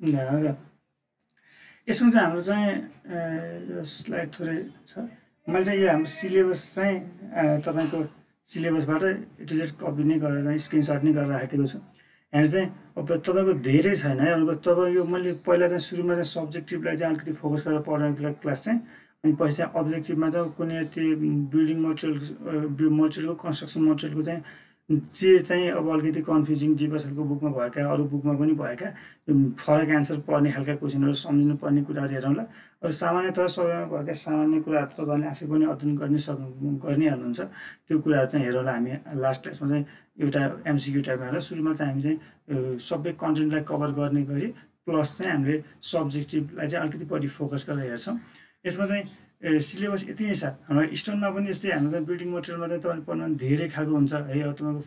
र यसमा चाहिँ हाम्रो चाहिँ यो स्लाइड थोरै छ। मैले चाहिँ यो हाम्रो सिलेबस चाहिँ तपाईँको सिलेबसबाट ए टु जेड कपी नै गरेर चाहिँ स्क्रिनसट नै गरेर राखेको छु। यहाँ चाहिँ अब तपाईँको धेरै छैन है। अब तपाईँ यो मैले पहिला चाहिँ सुरुमा चाहिँ सब्जेक्टिभलाई चाहिँ अलिकति फोकस गरेर पढाएको क्लास चाहिँ, अनि पछि चाहिँ अब्जेक्टिभमा चाहिँ कुनै त्यो बिल्डिङ मटेरियलको कन्स्ट्रक्सन मटेरियलको चाहिँ जे चाहिँ अब अलिकति कन्फ्युजिङ जीवासालको बुकमा भएका अरू बुकमा पनि भएका फरक एन्सर पर्ने खालका क्वेसनहरू सम्झिनु पर्ने कुराहरू हेरौँला। अरू सामान्यतः सबैमा भएका सामान्य कुराहरू तपाईँले आफै पनि अध्ययन गरि नै हाल्नुहुन्छ। त्यो कुराहरू चाहिँ हेरौँला हामी लास्ट क्लासमा चाहिँ एउटा एमसिक्यू टाइपमा हेर्दा। सुरुमा चाहिँ हामी चाहिँ सबै कन्टेन्टलाई कभर गर्ने गरी प्लस चाहिँ हामीले सब्जेक्टिभलाई चाहिँ अलिकति बढी फोकस गरेर हेर्छौँ। यसमा चाहिँ सिलेबस यति नै छ। हाम्रो स्टोनमा पनि यस्तै हाम्रो चाहिँ बिल्डिङ मटेरियलमा चाहिँ तपाईँले पढ्नु धेरै खालको हुन्छ है। अब तपाईँको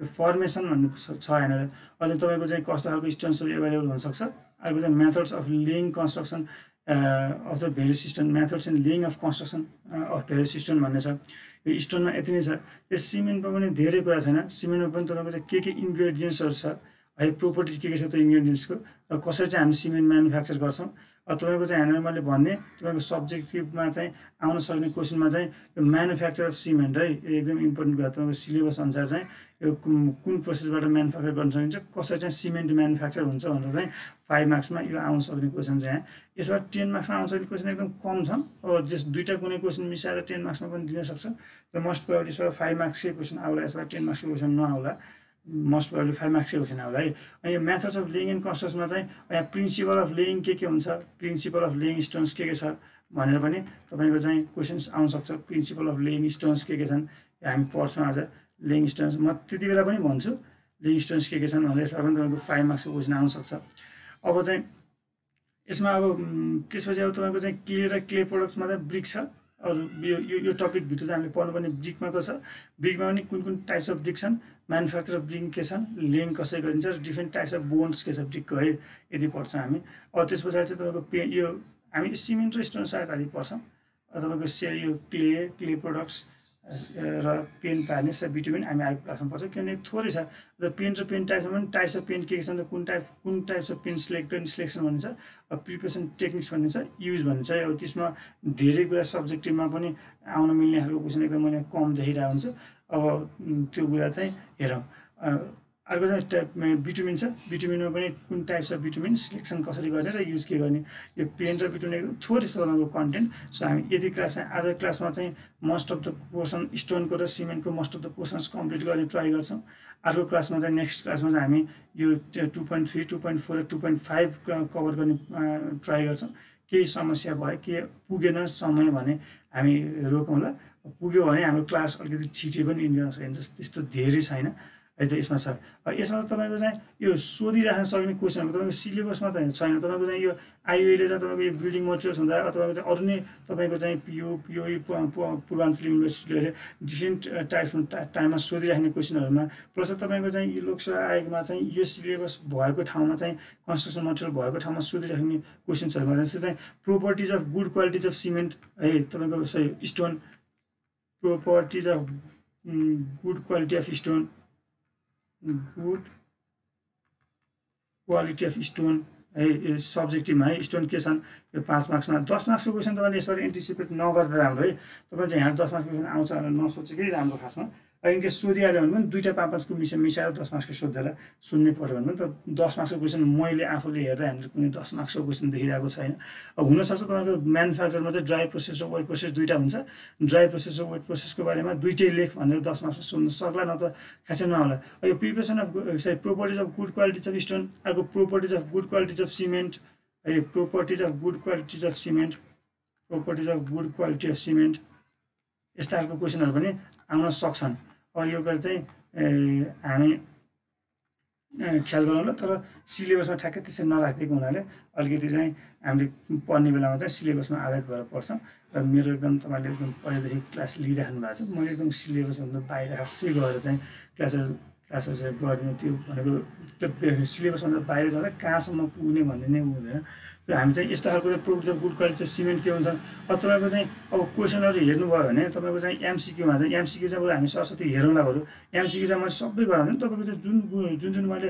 फर्मेसन भन्ने छ यहाँनिर। अझ तपाईँको चाहिँ कस्तो खालको स्टोन्सहरू एभाइलेबल हुनसक्छ। अर्को चाहिँ methods of laying construction of the various stone, methods and laying of construction of various stone भन्ने छ। यो स्टोनमा यति नै छ। यो सिमेन्टमा पनि धेरै कुरा छैन। सिमेन्टमा पनि तपाईँको चाहिँ के इन्ग्रेडियन्ट्सहरू छ है, प्रोपर्टिज के छ त्यो इन्ग्रेडियन्ट्सको, र कसरी चाहिँ हामी सिमेन्ट म्यानुफ्याक्चर गर्छौँ। तपाईँको चाहिँ यहाँनिर मैले भन्ने तपाईँको सब्जेक्टिभमा चाहिँ आउन सक्ने क्वेसनमा चाहिँ यो म्यानुफ्याक्चर अफ सिमेन्ट है, यो एकदम इम्पोर्टेन्ट कुरा। तपाईँको सिलेबस अनुसार चाहिँ यो कुन प्रोसेसबाट म्यानुफ्याक्चर गर्न सकिन्छ, कसरी चाहिँ सिमेन्ट म्यानुफ्याक्चर हुन्छ भनेर चाहिँ 5 मार्क्समा यो आउन सक्ने क्वेसन चाहिँ यहाँ। यसबाट 10 मार्क्समा आउन सक्ने क्वेसन एकदम कम छ। अब जस दुईवटा कुनै क्वेसन मिसाएर 10 मार्क्समा पनि दिन सक्छ। र मोस्ट प्रोबेबली यसबाट 5 मार्क्सकै क्वेसन आउला, यसबाट 10 मार्क्सको क्वेसन नआउला। मोस्ट प्रोबेबली 5 मार्क्सकै क्वेसन आउला है। अनि यो मेथड्स अफ लेइङ एन्ड कन्स्ट्रक्सनमा चाहिँ यहाँ प्रिन्सिपल अफ लेइङ के हुन्छ, प्रिन्सिपल अफ लेइङ स्टोन्स के छ भनेर पनि तपाईँको चाहिँ क्वेसन्स आउन सक्छ। प्रिन्सिपल अफ लेइङ स्टोन्स के छन् हामी पढ्छौँ आज। लेइङ स्टोन्स म त्यति बेला पनि भन्छु लेइङ स्टोन्स के छन् भनेर। यसबाट पनि तपाईँको 5 मार्क्सको क्वेसन आउन सक्छ। अब चाहिँ यसमा अब त्यसपछि अब तपाईँको चाहिँ क्ले र क्ले प्रोडक्ट्समा चाहिँ ब्रिक छ। अरू यो टपिकभित्र चाहिँ हामीले पढ्नुपर्ने ब्रिकमा त छ। ब्रिकमा पनि कुन टाइप्स अफ ब्रिक छन्, म्यानुफ्याक्चर अफ ब्रिक के छन्, लेइङ कसरी गरिन्छ, र डिफ्रेन्ट टाइप्स अफ बोन्ड्स के छ ब्रिकको है, यदि पढ्छ हामी। अब त्यस पछाडि चाहिँ तपाईँको यो हामी सिमेन्ट र स्टोन सायद अलि पढ्छौँ। तपाईँको यो क्ले प्रोडक्ट्स र पेन्ट पार्नेस र बिटुमिन हामी आएको क्लासमा पढ्छौँ। किनभने थोरै छ। र पेन्ट र पेन्ट टाइप्समा पनि टाइप्स अफ पेन्ट के छन्, कुन टाइप्स अफ पेन्ट सिलेक्सन भन्ने छ, प्रिपरेसन टेक्निक्स भन्ने छ, युज भन्ने छ। अब त्यसमा धेरै कुरा सब्जेक्टिभमा पनि आउन मिल्ने खालको क्वेसन एकदम मैले कम देखिरहेको हुन्छु। अब त्यो कुरा चाहिँ हेरौँ। अर्को चाहिँ बिटुमिन छ। बिटुमिनमा पनि कुन टाइप्स अफ बिटुमिन सिलेक्सन कसरी गर्ने र युज के गर्ने, यो पेन्ट र बिटुमिन एकदम थोरै छ तपाईँको कन्टेन्ट। सो हामी यदि क्लास चाहिँ आज क्लासमा चाहिँ मोस्ट अफ द क्वेसन स्टोनको र सिमेन्टको most of the questions complete गर्ने ट्राई गर्छौँ। अर्को क्लासमा चाहिँ नेक्स्ट क्लासमा चाहिँ हामी यो 2.3, 2.4 र 2.5 कभर गर्ने ट्राई गर्छौँ। केही समस्या भयो, के पुगेन समय भने हामी रोकौँला। पुग्यो भने हाम्रो क्लास अलिकति छिटै पनि इन्डिया सकिन्छ, त्यस्तो धेरै छैन है त यसमा छ। यसमा तपाईँको चाहिँ यो सोधिराख्न सक्ने क्वेसनहरू तपाईँको सिलेबसमा त छैन। तपाईँको चाहिँ यो आइओले चाहिँ तपाईँको यो बिल्डिङ मटेरियल्स हुँदा तपाईँको चाहिँ अरू नै तपाईँको चाहिँ पूर्वाञ्चल युनिभर्सिटीहरूले डिफ्रेन्ट टाइममा सोधिराख्ने क्वेसनहरूमा प्लस तपाईँको चाहिँ यो लोकसेवा आयोगमा चाहिँ यो सिलेबस भएको ठाउँमा चाहिँ कन्स्ट्रक्सन मटेरियल भएको ठाउँमा सोधिराख्ने क्वेसन्सहरूमा जस्तो चाहिँ properties of good qualities of cement है, तपाईँको stone, properties of good quality of stone, good quality of stone है, यो सब्जेक्टिभमा है स्टोन के छन्। यो 5 मार्क्समा 10 मार्क्सको क्वेसन तपाईँले यसबाट एन्टिसिपेट नगर्दा राम्रो है। तपाईँ चाहिँ यहाँ 10 मार्क्सको क्वेसन आउँछ भनेर नसोचेकै राम्रो। खासमा इनकेस सोधिहाल्यो भने पनि 2टा 5 मार्क्सको मिसाएर 10 मार्क्सको सोद्धेर सुन्नै पऱ्यो भने त 10 मार्क्सको क्वेसन मैले आफूले हेर्दा यहाँनिर कुनै 10 मार्क्सको क्वेसन देखिरहेको छैन। अब हुनसक्छ तपाईँको म्यानुफ्याक्चरमा चाहिँ ड्राई प्रोसेस र वेट प्रोसेस दुईवटा हुन्छ। ड्राई प्रोसेस र वेट प्रोसेसको बारेमा दुईटै लेख भनेर 10 मार्क्समा सुन्न सक्ला, न त खासै नहोला। यो preparation of properties of good qualities of stone, अर्को properties of good qualities of cement है, properties of good qualities of cement, properties of good quality of cement, यस्ता खालको क्वेसनहरू पनि आउन सक्छन्। अब यो कुरा चाहिँ हामी ख्याल गरौँ ल। तर सिलेबसमा ठ्याक्कै त्यसरी नराखिदिएको हुनाले अलिकति चाहिँ हामीले पढ्ने बेलामा चाहिँ सिलेबसमा आधारित भएर पढ्छौँ। र मेरो एकदम तपाईँले एकदम पहिलेदेखि क्लास लिइराख्नु भएको छ। मैले एकदम सिलेबसभन्दा बाहिर खासै गएर चाहिँ क्लासहरू चाहिँ गरिदिनु, त्यो भनेको सिलेबसभन्दा बाहिर जाँदा कहाँसम्म पुग्ने भन्ने नै हुँदैन। हामी चाहिँ यस्तो खालको product of good quality cement के हुन्छ अब तपाईँको चाहिँ अब क्वेसनहरू हेर्नुभयो भने तपाईँको चाहिँ एमसिक्यूमा चाहिँ एमसिक्यू चाहिँ अब हामी सरस्वती हेरौँला बरु एमसिक्यू चाहिँ मैले सबै गराउँछु नि तपाईँको चाहिँ जुन जुन मैले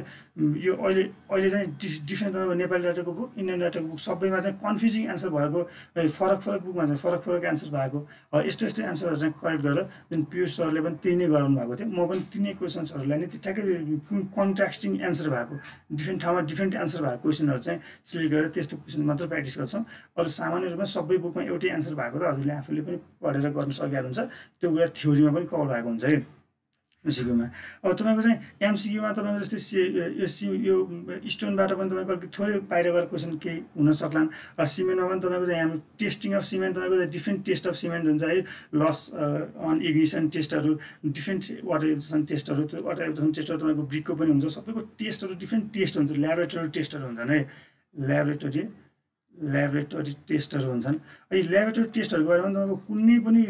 यो अहिले अहिले चाहिँ डिफ्रेन्ट तपाईँको नेपाली डाटाको बुक इन्डियन डाटाको बुक सबैमा चाहिँ कन्फ्युजिङ एन्सर भएको फरक फरक बुकमा चाहिँ फरक एन्सर भएको यस्तो यस्तो एन्सरहरू चाहिँ करेक्ट गरेर जुन पियुष सरले पनि त्यही नै गराउनु भएको थियो म पनि तिनै क्वेसन्सहरूलाई नै ठ्याक्कै कन्ट्रास्टिङ एन्सर भएको डिफ्रेन्ट ठाउँमा डिफ्रेन्ट एन्सर भएको क्वेसनहरू चाहिँ सिलेक्ट गरेर त्यस्तो क्वेसन मात्र प्र्याक्टिस गर्छौँ अरू सामान्य रूपमा सबै बुकमा एउटै एन्सर भएको त हजुरले आफूले पनि पढेर गर्न सकिहाल्नु हुन्छ त्यो कुरा थ्योरीमा पनि कभर भएको हुन्छ है एमसिक्यूमा अब तपाईँको चाहिँ एमसिक्यूमा तपाईँको जस्तै यो स्टोनबाट पनि तपाईँको अलिक थोरै बाहिर गएर क्वेसन केही हुन सक्लान् सिमेन्टमा पनि तपाईँको चाहिँ हामी टेस्टिङ अफ सिमेन्ट तपाईँको डिफ्रेन्ट टेस्ट अफ सिमेन्ट हुन्छ है लस अन इग्निसन टेस्टहरू डिफ्रेन्ट वाटर एब्जर्सन टेस्टहरू त्यो वाटर एब्जर्सन टेस्टहरू तपाईँको ब्रिकको पनि हुन्छ सबैको टेस्टहरू डिफ्रेन्ट टेस्ट हुन्छ ल्याबोरेटरी टेस्टहरू हुन्छन् है ल्याबोरेटरी टेस्टहरू हुन्छन् है ल्याबोरेटरी टेस्टहरूको बारेमा तपाईँको कुनै पनि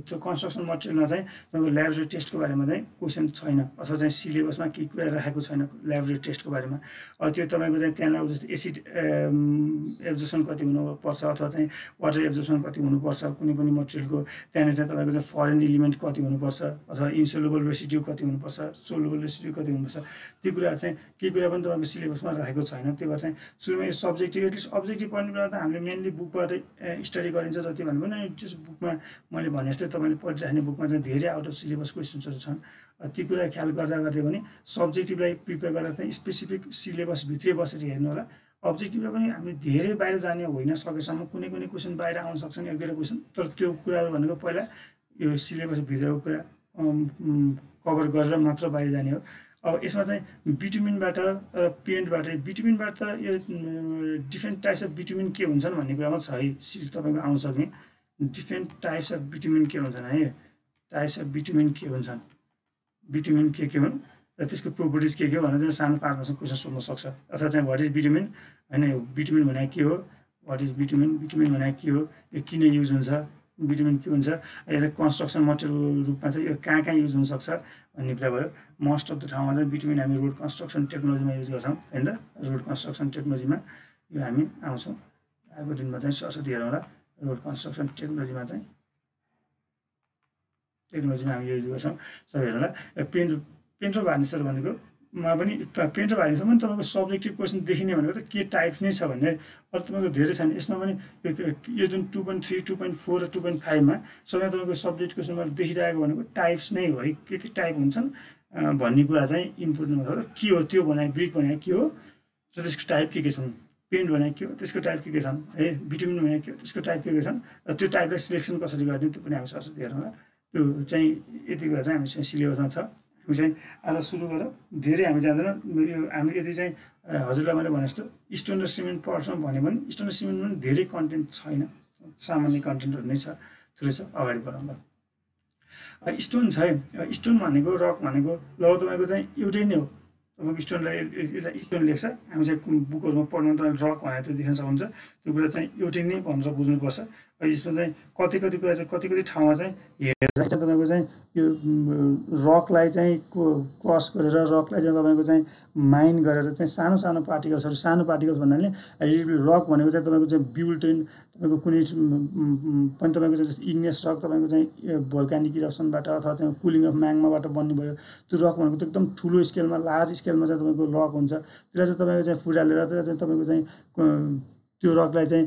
त्यो कन्स्ट्रक्सन मटेरियलमा चाहिँ तपाईँको ल्याबोरेटरी टेस्टको बारेमा चाहिँ क्वेसन छैन अथवा चाहिँ सिलेबसमा केही कुरा राखेको छैन ल्याबोरेटरी टेस्टको बारेमा त्यो तपाईँको चाहिँ त्यहाँनिर अब जस्तो एसिड एब्जर्सन कति हुनुपर्छ अथवा चाहिँ वाटर एब्जर्सन कति हुनुपर्छ कुनै पनि मटेरियलको त्यहाँनिर चाहिँ तपाईँको चाहिँ फरेन इलिमेन्ट कति हुनुपर्छ अथवा इन्सोलुबल रेसिड्यू कति हुनुपर्छ सोलुबल रेसिड्यू कति हुनुपर्छ त्यो कुरा चाहिँ केही कुरा पनि तपाईँको सिलेबसमा राखेको छैन त्यही भएर चाहिँ सुरुमा यो सब्जेक्टिभ एटलिस्ट अब्जेक्टिभ पढ्ने बेला त हामीले मेनली बुकबाट स्टडी गरिन्छ जति भन्नु पनि त्यस बुकमा मैले भने जस्तै तपाईँले पढिराख्ने बुकमा चाहिँ धेरै आउट अफ सिलेबस क्वेसन्सहरू छन् ती कुरा ख्याल गर्दा गर्दै पनि सब्जेक्टिभलाई प्रिपेयर गर्दा चाहिँ स्पेसिफिक सिलेबसभित्रै बसेर हेर्नु होला अब्जेक्टिभलाई पनि हामीले धेरै बाहिर जाने होइन सकेसम्म कुनै कुनै क्वेसन बाहिर आउन सक्छन् एक दुईवटा क्वेसन तर त्यो कुराहरू भनेको पहिला यो सिलेबसभित्रको कुरा कभर गरेर मात्र बाहिर जाने हो अब यसमा चाहिँ बिटुमिनबाट र पेन्टबाट बिटुमिनबाट त यो डिफ्रेन्ट टाइप्स अफ बिटुमिन के हुन्छन् भन्ने कुरामा छ है तपाईँको आउन सक्ने डिफ्रेन्ट टाइप्स अफ बिटुमिन के हुन्छन् है टाइप्स अफ बिटुमिन के हुन्छन् बिटुमिन के हुन् र त्यसको प्रोपर्टिज के हो भनेर सानो 5 मार्क्समा क्वेसन सोध्न सक्छ अथवा चाहिँ वाट इज बिटुमिन होइन यो बिटुमिन भनेको के हो वाट इज बिटुमिन भनेको के हो यो किन युज हुन्छ बिटुमिन के हुन्छ यो चाहिँ कन्स्ट्रक्सन मटेरियल रूपमा चाहिँ यो कहाँ युज हुनसक्छ भन्ने कुरा भयो मोस्ट अफ द ठाउँमा चाहिँ बिटुमिन हामी रोड कन्स्ट्रक्सन टेक्नोलोजीमा युज गर्छौँ होइन त रोड कन्स्ट्रक्सन टेक्नोलोजीमा यो हामी आउँछौँ आएको दिनमा चाहिँ सरस्वती हेरौँला रोड कन्स्ट्रक्सन टेक्नोलोजीमा हामी युज गर्छौँ सबै हेरौँला पेन्ट र भार्निसर भनेको मा पनि पेन्ट र भार्निसर पनि तपाईँको सब्जेक्टिभ क्वेसन देखिने भनेको त के टाइप नै छ भन्ने अरू तपाईँको धेरै छैन यसमा पनि यो जुन 2.3 2.4 र 2.5मा सबै तपाईँको सब्जेक्ट क्वेसनमा देखिरहेको भनेको टाइप्स नै हो है के टाइप हुन्छन् भन्ने कुरा चाहिँ इम्पोर्टेन्ट हुन्छ के हो त्यो बनाए ब्रिक बनाए के हो र त्यसको टाइप के छन् पेन्ट बनाए के हो त्यसको टाइप के छन् है बिटुमिन बनाए के हो त्यसको टाइप के छन् र त्यो टाइपलाई सिलेक्सन कसरी गर्ने त्यो पनि हामी सरस्वती हेरौँला त्यो चाहिँ यति कुरा चाहिँ हामीसँग सिलेबसमा छ हामी चाहिँ आज सुरु गरेर धेरै हामी जाँदैन यो हामी यदि चाहिँ हजुरलाई मैले भने जस्तो स्टोन र सिमेन्ट पढ्छौँ भने पनि स्टोन र सिमेन्ट पनि धेरै कन्टेन्ट छैन सामान्य कन्टेन्टहरू नै छ थोरै छ अगाडि बढाउँदा स्टोन छ है स्टोन भनेको रक भनेको ल तपाईँको चाहिँ एउटै नै हो तपाईँको स्टोनलाई स्टोन लेख्छ हामी चाहिँ बुकहरूमा पढ्नु तपाईँले रक भनेर त देख्न सक्नुहुन्छ त्यो कुरा चाहिँ एउटै नै भनेर बुझ्नुपर्छ यसमा चाहिँ कति कुरा चाहिँ कति ठाउँमा चाहिँ हेर्दा चाहिँ तपाईँको चाहिँ यो रकलाई चाहिँ क्रस गरेर रकलाई चाहिँ तपाईँको चाहिँ माइन गरेर चाहिँ सानो पार्टिकल्सहरू सानो पार्टिकल्स भन्नाले रक भनेको चाहिँ तपाईँको चाहिँ ब्युल्टेन तपाईँको कुनै पनि तपाईँको चाहिँ जस्तो इग्नियस रक तपाईँको चाहिँ भोल्कानिक इरप्सनबाट अथवा चाहिँ कुलिङ अफ म्याग्माबाट बन्ने भयो त्यो रक भनेको चाहिँ एकदम ठुलो स्केलमा लार्ज स्केलमा चाहिँ तपाईँको रक हुन्छ त्यसलाई चाहिँ तपाईँको चाहिँ फुटालेर त्यसलाई चाहिँ तपाईँको चाहिँ त्यो रकलाई चाहिँ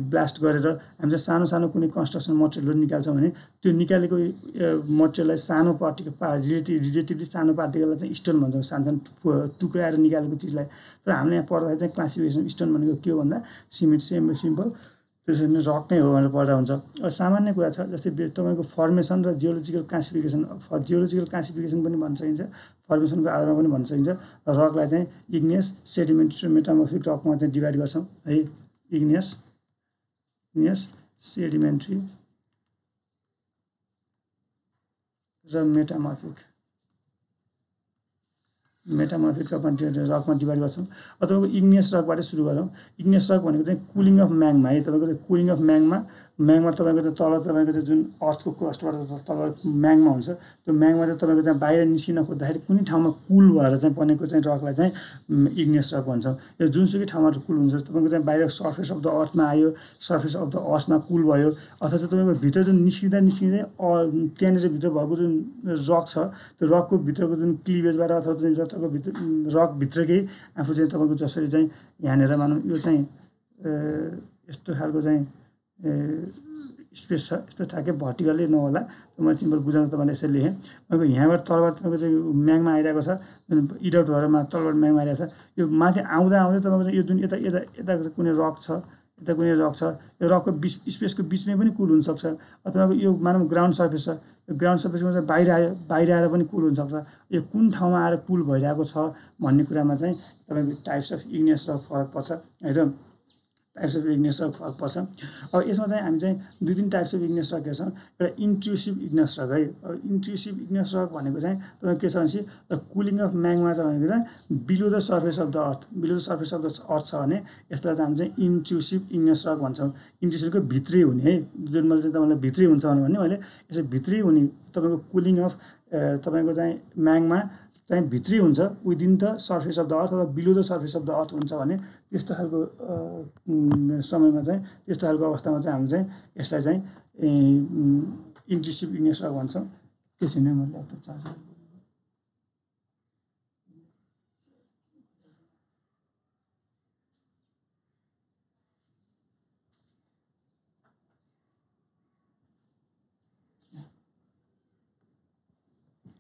ब्लास्ट गरेर हामी चाहिँ सानो कुनै कन्स्ट्रक्सन मटेरियलहरू निकाल्छौँ भने त्यो निकालेको मटेरियललाई सानो रिलेटिभली सानो पार्टिकललाई चाहिँ स्टोन भन्छौँ सानो टुक्राएर निकालेको चिजलाई तर हामीले यहाँ पढ्दाखेरि चाहिँ क्लासिफिकेसन स्टोन भनेको के हो भन्दा सिम्पल त्यसरी नै रक नै हो भनेर पढ्दा हुन्छ सामान्य कुरा छ जस्तै तपाईँको फर्मेसन र जियोलोजिकल क्लासिफिकेसन पनि भन्न सकिन्छ फर्मेसनको आधारमा पनि भन्न सकिन्छ रकलाई चाहिँ इग्नियस सेडिमेन्ट्री र मेटामर्फिक रकमा चाहिँ डिभाइड गर्छौँ है इग्नियस सेडिमेन्ट्री र मेटामर्फिक रकमा डिभाइड गर्छौँ अथवा इग्नियस रकबाट सुरु गरौँ इग्नियस रक भनेको चाहिँ कुलिङ अफ म्याग्मा है तपाईँको चाहिँ कुलिङ अफ म्याग्मा म्यागमा तपाईँको चाहिँ तल तपाईँको चाहिँ जुन अर्थको क्रस्टबाट तल म्यागमा हुन्छ त्यो म्यागमा चाहिँ तपाईँको चाहिँ बाहिर निस्किन खोज्दाखेरि कुनै ठाउँमा कुल भएर चाहिँ बनेको चाहिँ रकलाई चाहिँ इग्नियस रक भन्छौँ। यो जुनसुकै ठाउँमा कुल हुन्छ तपाईँको चाहिँ बाहिर सर्फेस अफ द अर्थमा आयो, सर्फेस अफ द अर्थमा कुल भयो, अथवा चाहिँ तपाईँको भित्र जुन निस्किँदै त्यहाँनिर भित्र भएको जुन रक छ त्यो रकको भित्रको जुन क्लिभेजबाट अथवा जुन रकको भित्र रकभित्रकै आफू चाहिँ तपाईँको जसरी चाहिँ यहाँनिर मानौँ यो चाहिँ यस्तो खालको चाहिँ स्पेस छ, यस्तो ठ्याक्कै भर्टिकल्ली नहोला, मैले सिम्पल बुझाउन तपाईँलाई यसरी लेखेँ। तपाईँको यहाँबाट तलबाट तपाईँको चाहिँ म्यागमा आइरहेको छ, जुन इडआउट भएर तलबाट म्यागमा आइरहेको छ, यो माथि आउँदा आउँदै तपाईँको चाहिँ यो जुन यता यता यताको चाहिँ कुनै रक छ, यता कुनै रक छ, यो रकको स्पेसको बिचमै पनि कुल हुनसक्छ। तपाईँको यो मानौँ ग्राउन्ड सर्फेस छ, यो ग्राउन्ड सर्फेसमा चाहिँ बाहिर आएर पनि कुल हुनसक्छ। यो कुन ठाउँमा आएर कुल भइरहेको छ भन्ने कुरामा चाहिँ तपाईँको टाइप्स अफ इग्नियस रक फरक पर्छ है त, टाइप्स अफ इग्नियस रक फरक पर्छ। अब यसमा चाहिँ हामी चाहिँ 2-3 टाइप्स अफ इग्नियस रक हेर्छौँ। एउटा इन्ट्रुसिभ इग्नियस रक है। अब इन्ट्रुसिभ इग्नियस रक भनेको चाहिँ तपाईँको के छ भनेपछि कुलिङ अफ म्यागमा छ भनेको चाहिँ below the surface of the earth, below the surface of the अर्थ छ भने यसलाई चाहिँ हामी चाहिँ इन्ट्रुसिभ इग्नियस रक भन्छौँ। इन्ट्रुसिभको भित्रै हुने है, जुन मैले चाहिँ तपाईँलाई भित्रै हुन्छ भने मैले यसो भित्रै हुने तपाईँको कुलिङ अफ तपाईँको चाहिँ म्यागमा चाहिँ भित्रै हुन्छ, within the surface of the earth अथवा below the surface of the earth हुन्छ भने त्यस्तो खालको समयमा चाहिँ त्यस्तो खालको अवस्थामा चाहिँ हामी चाहिँ यसलाई चाहिँ इन्ट्रुसिभ इग्नियस रक भन्छौँ। त्यसरी नै मैले ल्यापटप चार्ज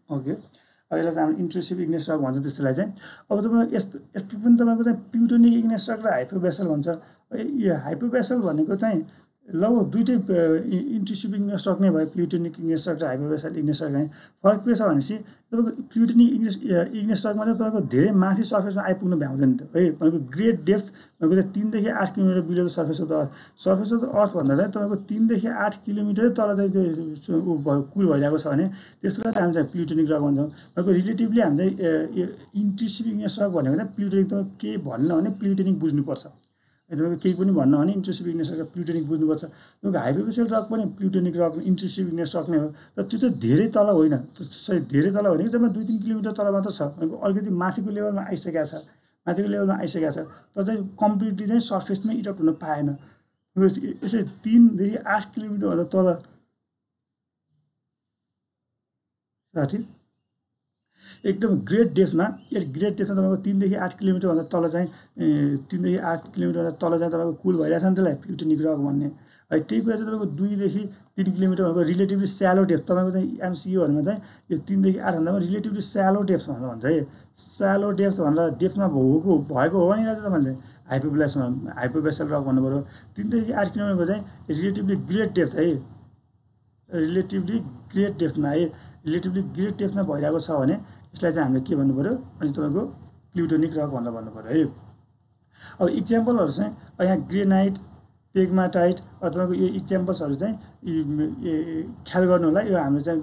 ओके। अब यसलाई चाहिँ हामी इन्ट्रुसिभ इग्नियस रक भन्छ त्यसलाई चाहिँ। अब तपाईँ यस्तो पनि तपाईँको चाहिँ प्युटोनिक इग्नियस रक र हाइपोबेसल भन्छ। यो हाइपोबेसल भनेको चाहिँ लगभग दुइटै इन्ट्रुसिभ इग्नियस रक नै भयो, प्युटोनिक इग्नियस रक र हाइपोबेसल इग्नियस रक चाहिँ। फरक के छ भनेपछि तपाईँको प्युटोनिक इग्नियस रकमा चाहिँ तपाईँको धेरै माथि सर्फेसमा आइपुग्नु भ्याउँदैन है। तपाईँको ग्रेट डेप्थ भनेको चाहिँ 3 देखि 8 kilometre below the surface of the earth. Surface of the अर्थ भन्दा चाहिँ तपाईँको 3 देखि 8 किलोमिटरै तल चाहिँ त्यो कुल भइरहेको छ भने त्यसलाई चाहिँ हामी चाहिँ प्युटोनिक रक भन्छौँ। तपाईँको रिलेटिभली हामी चाहिँ यो इन्ट्रुसिभ इग्नियस रक भनेको चाहिँ प्युटोनिक तपाईँको केही भन्न भने प्युटोनिक बुझ्नुपर्छ। तपाईँको केही पनि भन्न भने इन्ट्रुसिभ इग्नियस रक प्युटोनिक बुझ्नुपर्छ। तपाईँको हाइपोबेसल रक पनि प्युटोनिक रक इन्ट्रुसिभ इग्नियस रक नै हो, तर त्यो चाहिँ धेरै तल होइन। त्यो धेरै तल होइन कि तपाईँ 2-3 किलोमिटर तल मात्र छ, अलिकति माथिको लेभलमा आइसकेको छ, माथिको लेभलमा आइसकेको छ, तर चाहिँ कम्प्लिटली चाहिँ सर्फेसमै इरप्ट हुन पाएन। यसै 3 देखि 8 किलोमिटरभन्दा तल साथी एकदम ग्रेट डेप्थमा तपाईँको 3 देखि 8 किलोमिटरभन्दा तल चाहिँ 3 देखि 8 किलोमिटरभन्दा तल चाहिँ तपाईँको कुल भइरहेछ नि, त्यसलाई प्युटोनिक रक भन्ने है। त्यही कुरा चाहिँ तपाईँको 2 देखि 3 किलोमिटर भएको रिलेटिभली स्यालो डेप्थ तपाईँको चाहिँ एमसियूहरूमा चाहिँ यो 3 देखि 8 भन्दामा रिलेटिभली स्यालो डेप्थ भनेर भन्छ है। स्यालो डेप्थ भनेर डेप्थमा भएको हो भने चाहिँ तपाईँले हाइपोबेसल रक भन्नु पऱ्यो। 3 देखि 8 किलोमिटरको चाहिँ रिलेटिभली ग्रेट डेप्थ है, रिलेटिभली ग्रेट डेप्थमा है, रिलेटिभली ग्रेट डेप्थमा भइरहेको छ भने यसलाई चाहिँ हामीले के भन्नु पऱ्यो अनि तपाईँको प्युटोनिक रक भनेर भन्नु पऱ्यो है। अब इक्जाम्पलहरू चाहिँ यहाँ ग्रेनाइट, पेग्माटाइट तपाईँको यो इक्जाम्पल्सहरू चाहिँ ख्याल गर्नु होला। यो हामीले चाहिँ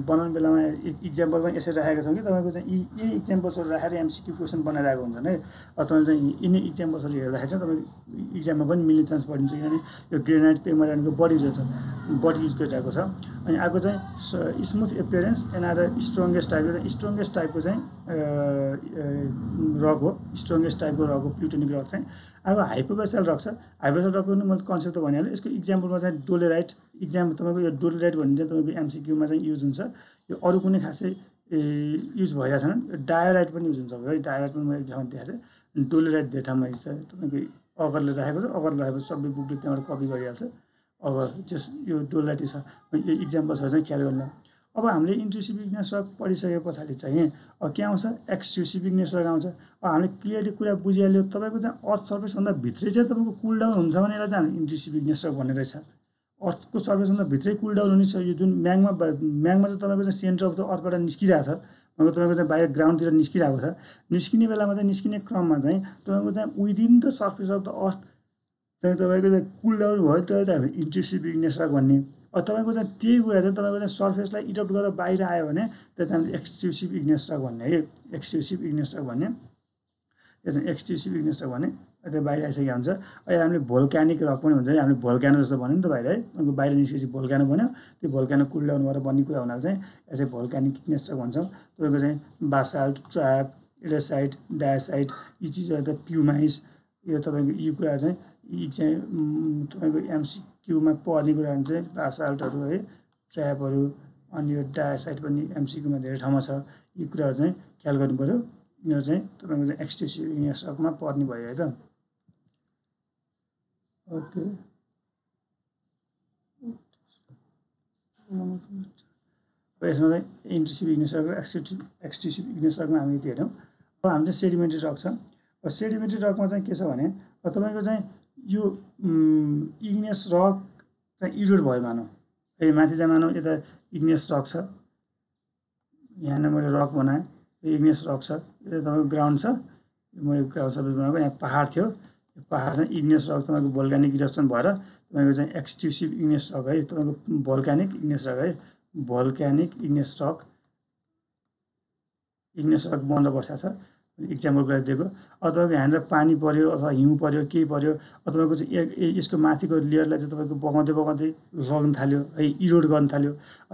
बनाउने बेलामा इक्जाम्पल पनि यसरी राखेका छौँ कि तपाईँको चाहिँ यही इक्जाम्पल्सहरू राखेर एमसिक्यू क्वेसन बनाइरहेको हुन्छन् है। तपाईँले चाहिँ यिनै इक्जाम्पल्सहरू हेर्दाखेरि चाहिँ तपाईँको इक्जाममा पनि मिल्ने चान्स बढिन्छ, किनभने यो ग्रेनाइट पेग्माटाइटको बढी युज गरिरहेको छ। अनि अर्को चाहिँ smooth appearance and other strongest टाइपको चाहिँ रक हो, स्ट्रङ्गेस्ट टाइपको रक हो प्युटोनिक रक चाहिँ। अब हाइपोबेसल रक छ। हाइपोबेसल रकको पनि मैले कन्सेप्ट त भनिहालेँ। यसको इक्जाम्पलमा चाहिँ डोलेराइट तपाईँको यो डोलेराइट भन्ने चाहिँ तपाईँको एमसिक्यूमा चाहिँ युज हुन्छ। यो अरू कुनै खासै युज भइरहेको छैन। यो डायोराइट पनि युज हुन्छ है। डायोराइट पनि मैले एक ठाउँमा देखाएको छ। डोलेराइट धेरै ठाउँमा चाहिँ तपाईँको अगरले राखेको छ। अगर राखेपछि सबै बुकले त्यहाँबाट कपी गरिहाल्छ। अगर जस यो डोलेराइट छ, यो इक्जाम्पल्सहरू चाहिँ ख्याल गर्नु। अब हामीले इन्ट्रुसिभ इग्नियस रक पढिसके पछाडि चाहिँ अब के आउँछ, एक्सट्रुसिभ इग्नियस रक आउँछ। अब हामीले क्लियरली कुरा बुझिहाल्यो तपाईँको चाहिँ अर्थ सर्फेसभन्दा भित्रै चाहिँ तपाईँको कुल डाउन हुन्छ भने यसलाई चाहिँ हामीले इन्ट्रुसिभ इग्नियस रक भन्ने रहेछ। अर्थको सर्फेसभन्दा भित्रै कुल डाउन हुने छ। यो जुन म्यागमा चाहिँ तपाईँको चाहिँ सेन्टर अफ द अर्थबाट निस्किरहेको छ, तपाईँको चाहिँ बाहिर ग्राउन्डतिर निस्किरहेको छ। निस्किने बेलामा चाहिँ निस्किने क्रममा चाहिँ तपाईँको चाहिँ within the surface of the अर्थ चाहिँ तपाईँको चाहिँ कुल डाउन भयो, त्यसलाई चाहिँ हामी इन्ट्रुसिभ इग्नियस रक भन्ने। अब तपाईँको चाहिँ त्यही कुरा चाहिँ तपाईँको चाहिँ सर्फेसलाई इरप्ट गरेर बाहिर आयो भने त्यो चाहिँ हामीले एक्सट्रुसिभ इग्नियस रक भन्ने है। एक्सट्रुसिभ इग्नियस रक भन्ने, त्यो चाहिँ एक्सट्रुसिभ इग्नियस रक भन्ने त्यो बाहिर आइसकेको हुन्छ। अहिले हामीले भोल्क्यानिक रक पनि भन्छ, हामीले भोल्क्यानो जस्तो भन्यो नि त बाहिर है, तपाईँको बाहिर निस्केपछि भोल्क्यानो बन्यो, त्यो भोल्क्यानो कुल्डाउनु भएर बन्ने कुरा हुनाले चाहिँ यसै भोल्क्यानिक इग्नियस रक भन्छौँ। तपाईँको चाहिँ बासाल्ट, ट्र्याप, एडेसाइट, डायासाइट, यी चिजहरू त प्युमाइस, यो तपाईँको यी कुरा चाहिँ यी चाहिँ तपाईँको एमसिक्यूमा पर्ने कुराहरू चाहिँ बासाल्टहरू है, ट्र्यापहरू, अनि यो डायासाइट पनि एमसिक्यूमा धेरै ठाउँमा छ। यी कुराहरू चाहिँ ख्याल गर्नु पऱ्यो। यिनीहरू चाहिँ तपाईँको चाहिँ एक्सटेन्सिभ इग्नियस रकमा पर्ने भयो है त। ओके, अब यसमा चाहिँ इन्टेन्सिभ इग्नियस रक र एक्सटेन्सिभ इग्नियस रकमा हामी यति हेऱ्यौँ। अब हामी चाहिँ सेडिमेन्ट्री रक छ। अब सेडिमेन्ट्री रकमा चाहिँ के छ भने तपाईँको चाहिँ यो इग्नियस रक चाहिँ इरोड भयो मानौँ है, माथि चाहिँ मानौँ यता इग्नियस रक छ, यहाँनिर मैले रक बनाएँ, यो इग्नियस रक छ, यो तपाईँको ग्राउन्ड छ, मैले ग्राउन्ड सबै बनाएको, यहाँ पहाड थियो, यो पहाड चाहिँ इग्नियस रक तपाईँको भोल्क्यानिक इरप्सन भएर तपाईँको चाहिँ एक्सटेन्सिभ इग्नियस रक है, तपाईँको भोल्क्यानिक इग्नियस रक है, भोल्क्यानिक इग्नियस रक बन्द बसेको छ। इक्जाम्पलको लागि दिएको। अब तपाईँको यहाँनिर पानी पऱ्यो अथवा हिउँ पऱ्यो, केही पऱ्यो, तपाईँको चाहिँ यसको माथिको लेयरलाई चाहिँ तपाईँको बगाउँदै बगाउँदै लग्न थाल्यो है, इरोड गर्न थाल्यो,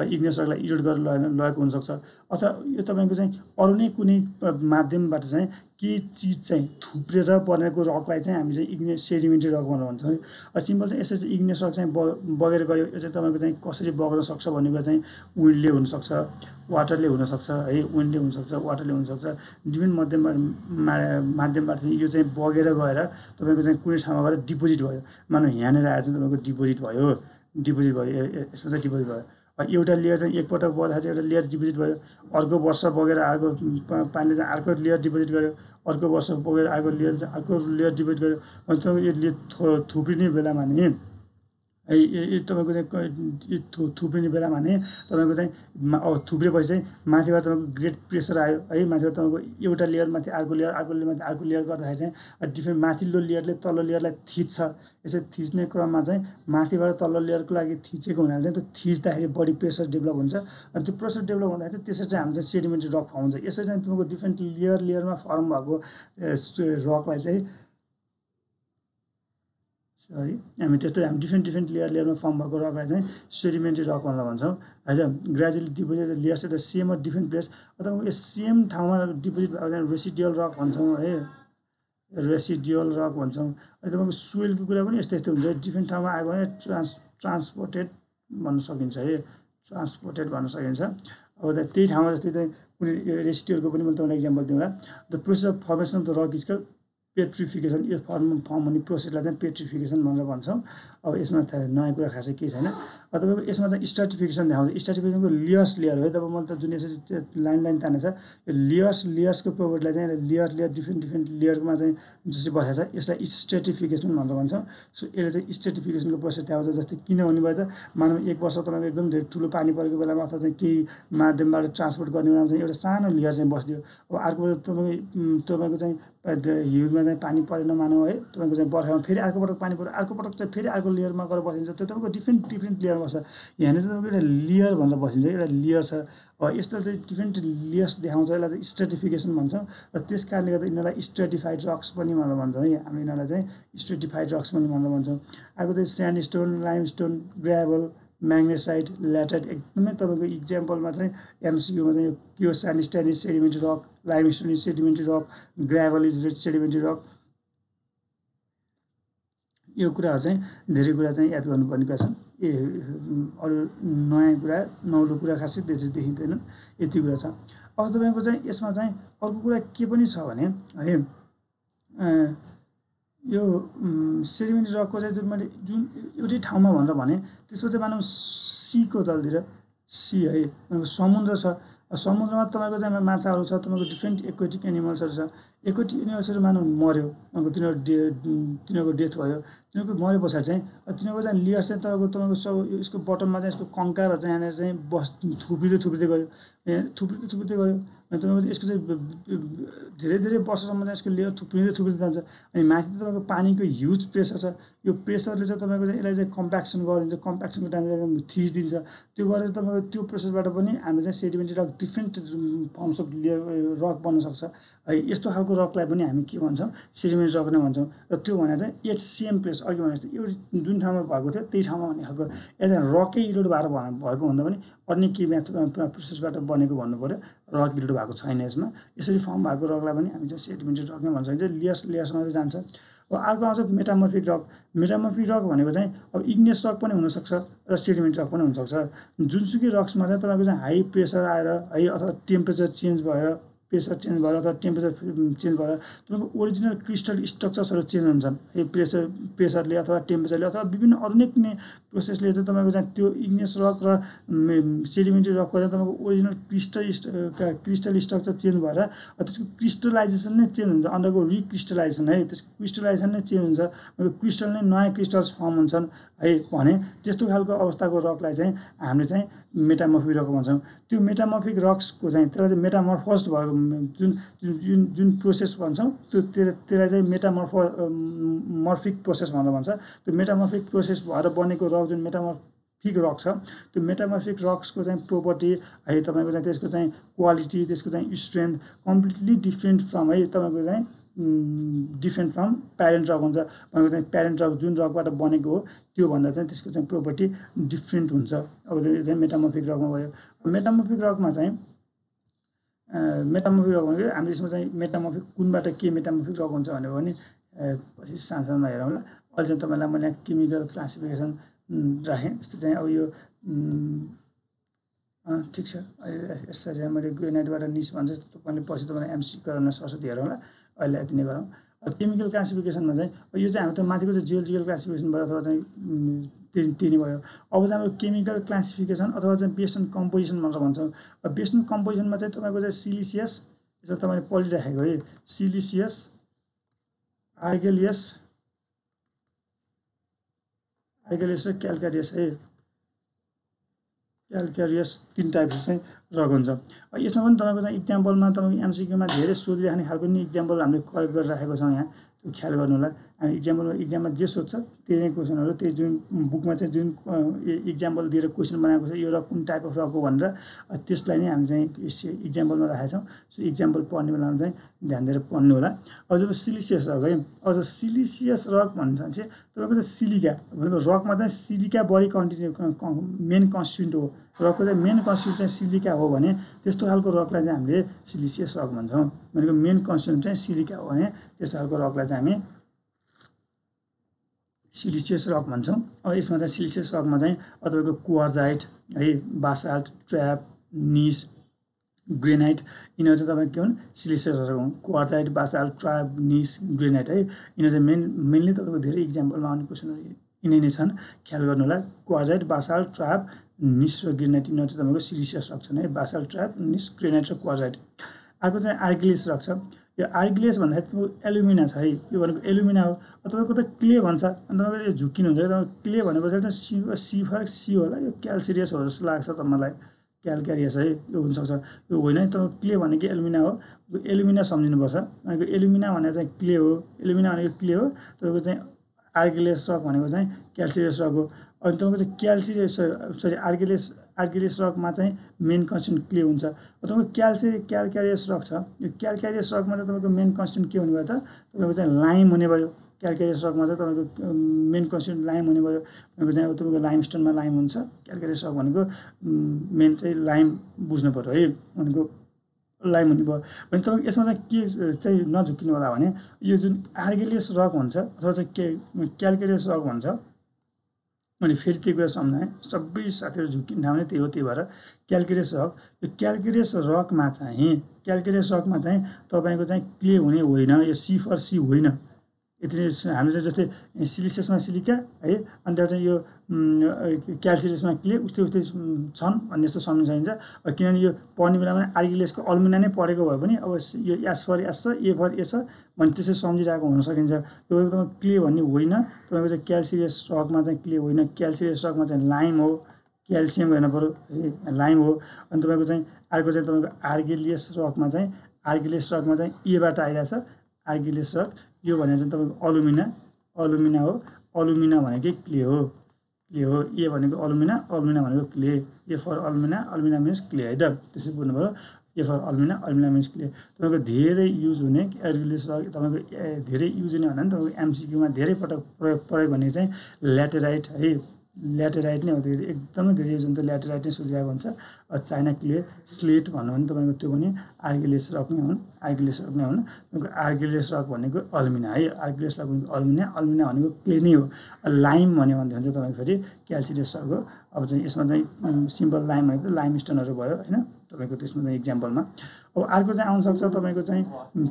इग्नियस रकलाई इरोड गरेर लगेको हुनसक्छ। अथवा यो तपाईँको चाहिँ अरू नै कुनै माध्यमबाट चाहिँ के चिज चाहिँ थुप्रेर बनेको रकलाई चाहिँ हामी चाहिँ इग्नियस सेडिमेन्ट्री रक भनेर भन्छौँ है। सिम्पल चाहिँ यसो चाहिँ इग्नियस रक चाहिँ बगेर गयो, यो चाहिँ तपाईँको चाहिँ कसरी बग्न सक्छ भन्ने कुरा चाहिँ विन्डले हुनसक्छ, वाटरले हुनसक्छ है, विन्डले हुनसक्छ, वाटरले हुनसक्छ, डिफ्रेन्ट माध्यमबाट चाहिँ यो चाहिँ बगेर गएर तपाईँको चाहिँ कुनै ठाउँमा गएर डिपोजिट भयो। मानौँ यहाँनिर आएर चाहिँ तपाईँको डिपोजिट भयो, यसमा चाहिँ डिपोजिट भयो। एउटा लेयर चाहिँ एकपटक बग्दाखेरि चाहिँ एउटा लेयर डिपोजिट भयो, अर्को वर्ष बगेर आएको पानीले चाहिँ अर्को लेयर डिपोजिट गर्यो, अर्को वर्ष बगेर आएको लेयर चाहिँ अर्को लेयर डिपोजिट गर्यो। अनि तपाईँको यो थुप्रिने बेलामा नि है, तपाईँको चाहिँ थुप्रिने बेलामा नि तपाईँको चाहिँ थुप्रेपछि चाहिँ माथिबाट तपाईँको ग्रेट प्रेसर आयो है, माथिबाट तपाईँको एउटा लेयरमाथि अर्को लेयर, अर्को लेयरमाथि अर्को लेयर गर्दाखेरि चाहिँ डिफ्रेन्ट माथिल्लो लेयरले तल्लो लेयरलाई थिच्छ। यसरी थिच्ने क्रममा चाहिँ माथिबाट तल्लो लेयरको लागि थिचेको हुनाले चाहिँ त्यो थिच्दाखेरि बढी प्रेसर डेभलप हुन्छ। अनि त्यो प्रेसर डेभलप हुँदाखेरि चाहिँ त्यसरी चाहिँ हाम्रो चाहिँ सेडिमेन्ट्री रक फर्म हुन्छ। यसरी चाहिँ तपाईँको डिफ्रेन्ट लेयरमा फर्म भएको रकलाई चाहिँ हामी त्यस्तो हामी डिफ्रेन्ट लेयरमा फर्म भएको रकलाई चाहिँ सेडिमेन्ट्री रक भनेर भन्छौँ है। Gradually deposit layers at the same or different place, तपाईँको यो सेम ठाउँमा डिपोजिट भएको चाहिँ रेसिडुअल रक भन्छौँ है, रेसिडुअल रक भन्छौँ। अनि तपाईँको सोइलको कुरा पनि यस्तै हुन्छ, डिफ्रेन्ट ठाउँमा आयो भने ट्रान्सपोर्टेड भन्न सकिन्छ है, ट्रान्सपोर्टेड भन्न सकिन्छ। अब त्यही ठाउँमा जस्तै चाहिँ कुनै रेसिडुअलको पनि मैले तपाईँलाई इक्जाम्पल दिउँला। The process of formation of the rock is called petrification. यो फर्म हुने प्रोसेसलाई चाहिँ पेट्रिफिकेसन भनेर भन्छौँ। अब यसमा नयाँ कुरा खासै केही छैन। अब तपाईँको यसमा चाहिँ स्ट्राटिफिकेसन देखाउँछ। स्ट्राटिफिकेसनको लेयर्स है, तपाईँ मैले त जुन यसरी लाइन तानेछ यो लेयर्सको प्रोपर्टीलाई चाहिँ लेयर डिफ्रेन्ट लेयरमा चाहिँ जसरी बसेको छ यसलाई स्ट्राटिफिकेसन भनेर भन्छौँ। सो यसले चाहिँ स्ट्राटिफिकेसनको प्रोसेस देखाउँछ। जस्तै किन हुने भयो त, मानौँ एक वर्ष तपाईँको एकदम धेरै ठुलो पानी परेको बेलामा अथवा चाहिँ केही माध्यमबाट ट्रान्सपोर्ट गर्ने बेलामा चाहिँ एउटा सानो लेयर चाहिँ बसिदियो। अब अर्को तपाईँको चाहिँ हिउँमा चाहिँ पानी परेन मानौँ है, तपाईँको चाहिँ बर्खामा फेरि अर्को पटक पानी पऱ्यो, अर्को पटक चाहिँ फेरि अर्को लेयरमा गएर बसिन्छ, त्यो तपाईँको डिफ्रेन्ट लेयर बस्छ। यहाँनिर चाहिँ तपाईँको एउटा लेयर भनेर बसिन्छ, एउटा लेयर छ। यस्तो चाहिँ डिफ्रेन्ट लेयर्स देखाउँछ, यसलाई चाहिँ स्ट्राटिफिकेसन भन्छौँ। र त्यस कारणले गर्दा यिनीहरूलाई स्ट्राटिफाइड रक्स पनि भनेर भन्छौँ है, हामी यिनीहरूलाई चाहिँ स्ट्राटिफाइड रक्स पनि भनेर भन्छौँ। अर्को चाहिँ स्यान्डस्टोन, लाइमस्टोन, ग्राभल, म्याग्नेसाइट, ल्याटाइट, एकदमै तपाईँको इक्जाम्पलमा चाहिँ एमसिक्यूमा चाहिँ यो sandstone is sedimentary rock, limestone is sedimentary rock, gravel is sedimentary rock. यो कुराहरू चाहिँ धेरै कुरा चाहिँ याद गर्नुपर्ने कुरा छन्। अरू नयाँ कुरा नौलो कुरा खासै धेरै देखिँदैनन्, यति कुरा छ। अब तपाईँको चाहिँ यसमा चाहिँ अर्को कुरा के पनि छ भने है, यो सेडिमेन्ट्री रकको चाहिँ जुन एउटै ठाउँमा भनेर भने त्यसको चाहिँ मानौँ सीको तलतिर सी है, समुद्र छ। समुद्रमा तपाईँको चाहिँ माछाहरू छ, तपाईँको डिफ्रेन्ट एक्वेटिक एनिमल्सहरू छ। एक्वेटिक एनिमल्सहरू मानौँ मऱ्यो, तिनीहरूको डेथ भयो, तिनीहरूको मरे पछाडि चाहिँ तिनीहरूको चाहिँ लेयर्स चाहिँ तपाईँको सब यसको बटममा चाहिँ यसको कङ्कारहरू चाहिँ यहाँनिर चाहिँ थुप्रिँदै गयो, गयो। अनि तपाईँको यसको चाहिँ धेरै वर्षसम्म चाहिँ यसको लेयर थुप्रिँदै जान्छ। अनि माथि तपाईँको पानीको ह्युज प्रेसर छ, यो प्रेसरले चाहिँ तपाईँको चाहिँ यसलाई चाहिँ कम्प्याक्सन गरिदिन्छ, कम्प्याक्सनको टाइममा थिचिदिन्छ। त्यो गरेर तपाईँको त्यो प्रोसेसबाट पनि हाम्रो चाहिँ sedimentary rock different forms of layer rock बन्न सक्छ है। यस्तो खालको रकलाई पनि हामी के भन्छौँ सेडिमेन्ट रक नै भन्छौँ र त्यो भने चाहिँ एचसिएम प्लेस अघि भने जस्तो एउटा जुन ठाउँमा भएको थियो त्यही ठाउँमा भन्ने खालको यता रकै इरोड भएर भएको भन्दा पनि अन्य के प्रोसेसबाट बनेको भन्नु पर्यो रक इरोड भएको छैन यसमा यसरी फर्म भएको रकलाई पनि हामी चाहिँ सेडिमेन्टेड रक नै भन्छ लेयर्समा चाहिँ जान्छ अब अर्को आउँछ मेटामर्फिक रक भनेको चाहिँ अब इग्नियस रक पनि हुनसक्छ र सेडिमेन्ट रक पनि हुनसक्छ जुनसुकै रक्समा चाहिँ तपाईँको चाहिँ हाई प्रेसर आएर है अथवा टेम्परेचर चेन्ज भएर प्रेसर चेन्ज भएर अथवा टेम्परेचर चेन्ज भएर तपाईँको ओरिजिनल क्रिस्टल स्ट्रक्चर्सहरू चेन्ज हुन्छन् है प्रेसरले अथवा टेम्परेचरले अथवा विभिन्न अनेक प्रोसेसले चाहिँ तपाईँको चाहिँ त्यो इग्नियस रक र सेडिमेन्ट्री रकको चाहिँ तपाईँको ओरिजिनल क्रिस्टल स्ट्रक्चर चेन्ज भएर त्यसको क्रिस्टलाइजेसन नै चेन्ज हुन्छ अन्डरको रिक्रिस्टलाइजेसन है त्यसको क्रिस्टलाइजेसन नै चेन्ज हुन्छ क्रिस्टल नै नयाँ क्रिस्टल्स फर्म हुन्छन् है भने त्यस्तो खालको अवस्थाको रकलाई चाहिँ हामीले चाहिँ मेटामर्फिक रक भन्छौँ त्यो मेटामर्फिक रक्सको चाहिँ त्यसलाई चाहिँ मेटामर्फोस्ड भएको जुन प्रोसेस भन्छौँ त्यसलाई चाहिँ मेटामर्फिक प्रोसेस भनेर भन्छ त्यो मेटामर्फिक प्रोसेस भएर बनेको रक जुन मेटामर्फिक रक छ त्यो मेटामर्फिक रक्सको चाहिँ प्रोपर्टी है तपाईँको चाहिँ त्यसको चाहिँ क्वालिटी त्यसको चाहिँ स्ट्रेन्थ कम्प्लिटली डिफ्रेन्ट फ्रम है तपाईँको चाहिँ डिफ्रेन्ट फ्रम प्यारेन्ट रक हुन्छ तपाईँको चाहिँ प्यारेन्ट रक जुन रकबाट बनेको हो त्योभन्दा चाहिँ त्यसको चाहिँ प्रोपर्टी डिफ्रेन्ट हुन्छ अब त्यो चाहिँ मेटामर्फिक रकमा भयो मेटामर्फिक रकमा चाहिँ मेटामर्फिक रक भनेको हामी यसमा चाहिँ मेटामर्फिक कुनबाट के मेटामर्फिक रक हुन्छ भनेर भने पछि सानसानोमा हेरौँला अहिले चाहिँ तपाईँलाई मैले केमिकल क्लासिफिकेसन राखेँ जस्तो चाहिँ अब यो ठिक छ यसलाई चाहिँ मैले ग्रेनाइटबाट निस भन्छ तपाईँले पछि तपाईँलाई एमसी गराउन सरस्वती हेरौँला अहिले यति नै गरौँ केमिकल क्लासिफिकेसनमा चाहिँ यो चाहिँ हाम्रो त माथिको चाहिँ जियोलोजिकल क्लासिफिकेसन भयो अथवा चाहिँ त्यही नै भयो अब चाहिँ हाम्रो केमिकल क्लासिफिकेसन अथवा चाहिँ बेस्ड अन कम्पोजिसन भनेर भन्छौँ बेस्ड अन कम्पोजिसनमा चाहिँ तपाईँको चाहिँ सिलिसियस यसो तपाईँले पढिराखेको है सिलिसियस आर्गेलियस र क्याल्कारियस है क्याल्कारियस 3 टाइप्स चाहिँ रक हुन्छ यसमा पनि तपाईँको चाहिँ इक्जाम्पलमा तपाईँको एमसिक्यूमा धेरै सोधिराख्ने खालको नि इक्जाम्पल हामीले कलेक्ट गरेर राखेको छौँ यहाँ त्यो ख्याल गर्नु होला हामी इक्जाममा जे सोध्छ त्यही नै क्वेसनहरू त्यही जुन बुकमा चाहिँ जुन इक्जाम्पल दिएर क्वेसन बनाएको छ यो रक कुन टाइप अफ रक हो भनेर त्यसलाई नै हामी चाहिँ इक्जाम्पलमा राखेका छौँ सो इक्जाम्पल पढ्ने बेलामा चाहिँ ध्यान दिएर पढ्नु होला अब जब सिलिसियस रक है अब सिलिसियस रक भन्छ भने चाहिँ तपाईँको चाहिँ सिलिका भनेको रकमा चाहिँ सिलिका बढी मेन कन्स्टिट्युन्ट हो रकको चाहिँ मेन कन्स्टिट्युन्ट चाहिँ सिलिका हो भने त्यस्तो खालको रकलाई चाहिँ हामीले सिलिसियस रक भन्छौँ भनेको मेन कन्स्टिट्युन्ट चाहिँ सिलिका हो भने त्यस्तो खालको रकलाई चाहिँ हामी सिलिसियस रक भन्छौँ अब यसमा चाहिँ सिलिसियस रकमा चाहिँ तपाईँको क्वार्जाइट है बासाल्ट ट्र्याप निस ग्रेनाइट यिनीहरू चाहिँ तपाईँको के हुन् सिलिसियस रक हुन् quartzite basalt trap gneiss granite है यिनीहरू चाहिँ मेनली तपाईँको धेरै इक्जाम्पलमा आउने क्वेसनहरू यिनै नै छन् ख्याल गर्नु होला क्वार्जाइट बासाल्ट ट्र्याप निस र ग्रेनाइट यिनीहरू चाहिँ तपाईँको सिलिसियस रक छन् है बासाल्ट ट्र्याप निस ग्रेनाइट र क्वार्जाइट अर्को चाहिँ आर्गिलियस रक छ यो आर्गिलियस भन्दाखेरि तपाईँको एलुमिना छ है यो भनेको एलुमिना हो तपाईँको त क्ले भन्छ अनि तपाईँको यो झुकिनु हुन्छ तपाईँको क्ले भनेपछि चाहिँ सी होला यो क्याल्सिरियस हो जस्तो लाग्छ त मलाई क्याल्कारियस है यो हुनसक्छ यो होइन तपाईँको क्ले भनेको एलुमिना हो एलुमिना सम्झिनुपर्छ भनेको एलुमिना भनेको चाहिँ क्ले हो एलुमिना भनेको क्ले हो तपाईँको चाहिँ आर्गिलियस रक भनेको चाहिँ क्याल्सिरियस रक हो अनि तपाईँको चाहिँ आर्गिलियस रकमा चाहिँ मेन कन्स्टिट्युन्ट क्ले हुन्छ तपाईँको क्याल्कारियस रक छ यो क्याल्कारियस रकमा चाहिँ तपाईँको मेन कन्स्टिट्युन्ट के हुने भयो त तपाईँको चाहिँ लाइम हुने भयो क्याल्कारियस रकमा चाहिँ तपाईँको मेन कन्स्टिट्युन्ट लाइम हुने भयो भनेको चाहिँ अब तपाईँको लाइमस्टोनमा लाइम हुन्छ क्याल्कारियस रक भनेको मेन चाहिँ लाइम बुझ्नु पऱ्यो है भनेको लाइम हुने भयो भने तपाईँको यसमा चाहिँ के चाहिँ नझुकिनु होला भने यो जुन आर्गिलियस रक हुन्छ अथवा चाहिँ क्याल्कारियस रक भन्छ मैले फेरि त्यही कुरा सम्झाएँ सबै साथीहरू झुकिने ठाउँ नै त्यही हो त्यही भएर क्याल्कारियस रक यो क्याल्कारियस रकमा चाहिँ तपाईँको चाहिँ क्ले हुने होइन यो सी होइन यति नै हामी चाहिँ जस्तै सिलिसियसमा सिलिका है अनि त्यहाँ चाहिँ यो क्याल्सिरियसमा क्ले उस्तै छन् भन्ने जस्तो सम्झिन सकिन्छ किनभने यो पढ्ने बेलामा आर्गिलियसको अल्मिना नै पढेको भए पनि अब यो एस फर एस छ ए फर ए छ भने त्यसरी सम्झिरहेको हुन सकिन्छ तपाईँको तपाईँ क्ले भन्ने होइन तपाईँको चाहिँ क्याल्सिरियस रकमा चाहिँ क्ले होइन क्याल्सिरियस रकमा चाहिँ लाइम हो क्याल्सियम हेर्नु पऱ्यो लाइम हो अनि तपाईँको चाहिँ अर्को चाहिँ तपाईँको आर्गिलियस रकमा चाहिँ एबाट आइरहेछ आर्गिलियस रक यो भनेको चाहिँ तपाईँको अल्युमिना हो अल्युमिना भनेकै क्ले हो क्ले हो। ए भनेको अल्युमिना, अल्युमिना भनेको clay. A for alumina, alumina means clay है त। त्यसरी बुझ्नुभयो। A for alumina, alumina means clay. तपाईँको धेरै युज हुने एर्गुलेस रक, तपाईँको धेरै युज हुने भन्दा पनि तपाईँको एमसिक्यूमा धेरै पटक प्रयोग भन्ने चाहिँ ल्याटेराइट है। ल्याटेराइट नै हो, त्यो एकदमै धेरै युज हुन्छ, ल्याटेराइट नै सोधिरहेको हुन्छ। चाइना क्ले, स्लेट भन्नु भने तपाईँको त्यो पनि आर्गिलेस रक नै हुन्, आर्गिलेस रक नै हुन्। तपाईँको आर्गिलेस रक भनेको अल्युमिना है, आर्गिलेस रक भनेको अल्युमिना, अल्युमिना भनेको क्ले नै हो। लाइम भन्यो भने चाहिँ तपाईँको फेरि क्याल्सियस रक हो। अब चाहिँ यसमा चाहिँ सिम्पल लाइम भनेको लाइमस्टोनहरू भयो होइन तपाईँको, त्यसमा चाहिँ इक्जाम्पलमा। अब अर्को चाहिँ आउनसक्छ तपाईँको चाहिँ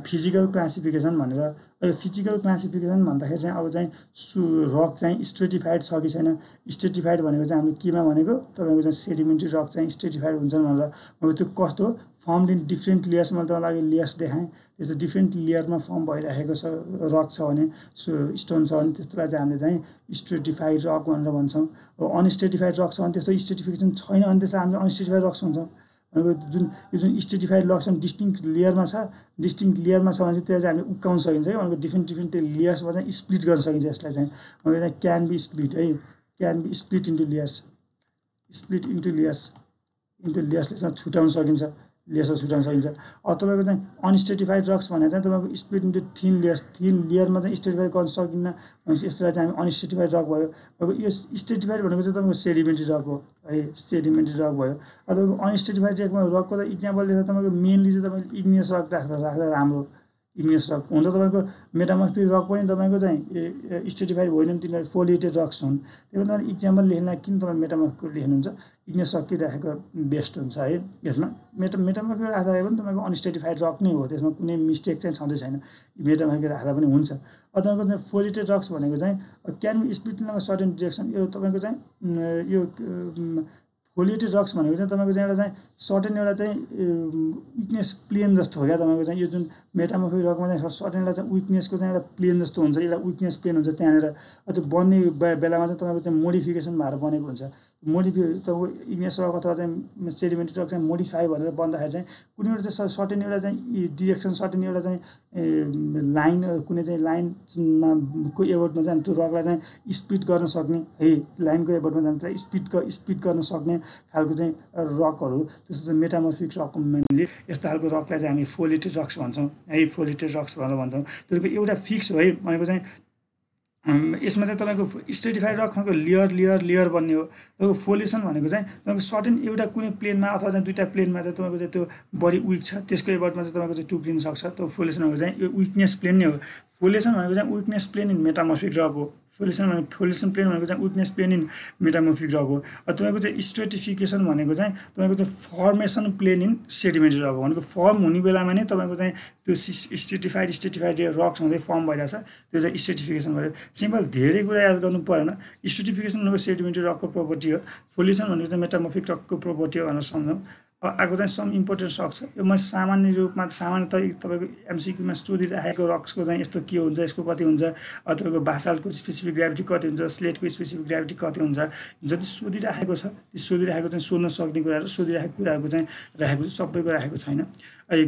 फिजिकल क्लासिफिकेसन भनेर। फिजिकल क्लासिफिकेसन भन्दाखेरि चाहिँ अब चाहिँ रक चाहिँ स्ट्रेटिफाइड छ कि छैन। स्ट्रेटिफाइड भनेको चाहिँ हामीले केमा भनेको तपाईँको चाहिँ सेडिमेन्ट्री रक चाहिँ स्ट्रेटिफाइड हुन्छन् भनेर। अब त्यो कस्तो फर्म इन डिफ्रेन्ट लेयर्स, मैले तपाईँलाई लेयर्स देखाएँ। त्यस्तो डिफ्रेन्ट लेयरमा फर्म भइरहेको छ रक छ भने, स्टोन छ भने त्यस्तोलाई चाहिँ हामीले चाहिँ स्ट्रेटिफाइड रक भनेर भन्छौँ। अब अनस्ट्रेटिफाइड रक छ भने त्यस्तो स्ट्रेटिफिकेसन छैन भने त्यसलाई हामीले अनस्ट्रेटिफाइड रक्स भन्छौँ। भनेको यो जुन स्ट्रेटिफाइड रक छ डिस्टिङ्क्ट लेयरमा छ, डिस्टिङ्क्ट लेयरमा छ भने चाहिँ त्यसलाई चाहिँ हामीले उक्काउन सकिन्छ है। भनेको डिफ्रेन्ट डिफ्रेन्ट लेयर्समा चाहिँ स्प्लिट गर्न सकिन्छ यसलाई चाहिँ। भनेको चाहिँ क्यान बी स्प्लिट है, can be split into layers, split into layers, into लेयर्सले छुट्याउन सकिन्छ, लेयर्समा छुट्याउन सकिन्छ। अब तपाईँको चाहिँ अनस्ट्रेटिफाइड रक्स भनेर चाहिँ तपाईँको split into thin layers, thin लेयरमा चाहिँ स्ट्रेटिफाइड गर्न सकिन्न भनेपछि यसलाई चाहिँ हामी अनस्ट्रेटिफाइड रक भयो। अब यो स्ट्रेटिफाइड भनेको चाहिँ तपाईँको सेडिमेन्ट्री रक हो है, सेडिमेन्ट्री रक भयो। अब तपाईँको अनस्ट्रेटिफाइड रकको त इक्जाम्पल दिएर तपाईँको मेनली चाहिँ तपाईँको इग्नियस रक राख्दा राम्रो। इग्नियस रक हुन त तपाईँको मेटामर्फिक रक पनि तपाईँको चाहिँ स्ट्रेटिफाइड होइन, तिनीहरू फोलिएटेड रक्स हुन्। त्यही भएर तपाईँ इक्जाम्पल लेख्न किन तपाईँ मेटामर्फिक लेख्नुहुन्छ, इग्नियस रक राखेको बेस्ट हुन्छ है। यसमा मेटामर्फिक राख्दा पनि तपाईँको अनस्ट्रेटिफाइड रक नै हो, त्यसमा कुनै मिस्टेक चाहिँ छँदै छैन, मेटामर्फिक राख्दा पनि हुन्छ। अब तपाईँको चाहिँ फोलिएटेड रक्स भनेको चाहिँ can be split in certain direction. यो तपाईँको चाहिँ यो फोलिएटेड रक्स भनेको चाहिँ तपाईँको चाहिँ एउटा चाहिँ सर्टेन एउटा चाहिँ विकनेस प्लेन जस्तो हो क्या। तपाईँको चाहिँ यो जुन मेटामर्फिक रकमा चाहिँ सर्टेन एउटा चाहिँ विकनेसको चाहिँ एउटा प्लेन जस्तो हुन्छ, एउटा विकनेस प्लेन हुन्छ त्यहाँनिर। त्यो बन्ने बेलामा चाहिँ तपाईँको चाहिँ मोडिफिकेसन भएर बनेको हुन्छ। तपाईँको इग्नियस रक अथवा चाहिँ सेडिमेन्ट्री रक चाहिँ मोडिफाई भनेर बन्दाखेरि चाहिँ कुनै एउटा चाहिँ सर्टेन एउटा चाहिँ डिरेक्सन, सर्टेन एउटा चाहिँ लाइन, कुनै चाहिँ लाइनमा को एबोर्डमा चाहिँ त्यो रकलाई चाहिँ स्प्लिट गर्न सक्ने है, लाइनको एबोर्डमा चाहिँ स्प्लिट गर्न सक्ने खालको चाहिँ रकहरू, त्यस्तो चाहिँ मेटामर्फिक रक मेनली। यस्तो खालको रकलाई चाहिँ हामी फोलिएटेड रक्स भन्छौँ है, फोलिएटेड रक्स भनेर भन्छौँ। त्यसको एउटा फिक्स हो है। भनेको चाहिँ यसमा चाहिँ तपाईँको स्ट्रेटिफाइड रकको लेयर लेयर लेयर बन्ने हो। तपाईँको फोलिएसन भनेको चाहिँ तपाईँको सर्टेन एउटा कुनै प्लेनमा अथवा चाहिँ दुईवटा प्लेनमा चाहिँ तपाईँको चाहिँ त्यो बढी विक छ, त्यसको एबर्डमा चाहिँ तपाईँको चाहिँ टुक्रिन सक्छ। त्यो फोलिएसन भनेको चाहिँ यो विकनेस प्लेन नै हो। फोलिएसन भनेको चाहिँ विकनेस प्लेन इन मेटामर्फिक रक हो। फोलिएसन प्लेन भनेको चाहिँ विकनेस प्लेन इन मेटामर्फिक रक हो। तपाईँको चाहिँ स्ट्रेटिफिकेसन भनेको चाहिँ तपाईँको चाहिँ फर्मेसन प्लेन इन सेडिमेन्ट्री रक हो। भनेको फर्म हुने बेलामा नै तपाईँको चाहिँ त्यो स्ट्रेटिफाइड रक्स हुँदै फर्म भइरहेछ, त्यो चाहिँ स्ट्रेटिफिकेसन भयो। सिम्पल, धेरै कुरा याद गर्नु परेन। स्ट्रेटिफिकेसन भनेको सेडिमेन्ट्री रकको प्रोपर्टी हो, फोलिएसन भनेको चाहिँ मेटामर्फिक रकको प्रोपर्टी हो भनेर सम्झौँ। अब आएको चाहिँ सम इम्पोर्टेन्ट रक छ। यो म सामान्य रूपमा सामान्यतः तपाईँको एमसिक्यूमा सोधिराखेको रक्सको चाहिँ यस्तो के हुन्छ, यसको कति हुन्छ, तपाईँको बासाल्टको स्पेसिफिक ग्राभिटी कति हुन्छ, स्लेटको स्पेसिफिक ग्राभिटी कति हुन्छ, जति सोधिराखेको छ त्यो सोधिराखेको चाहिँ सोध्न सक्ने कुराहरू, सोधिराखेको कुराहरूको चाहिँ राखेको छ, सबैको राखेको छैन।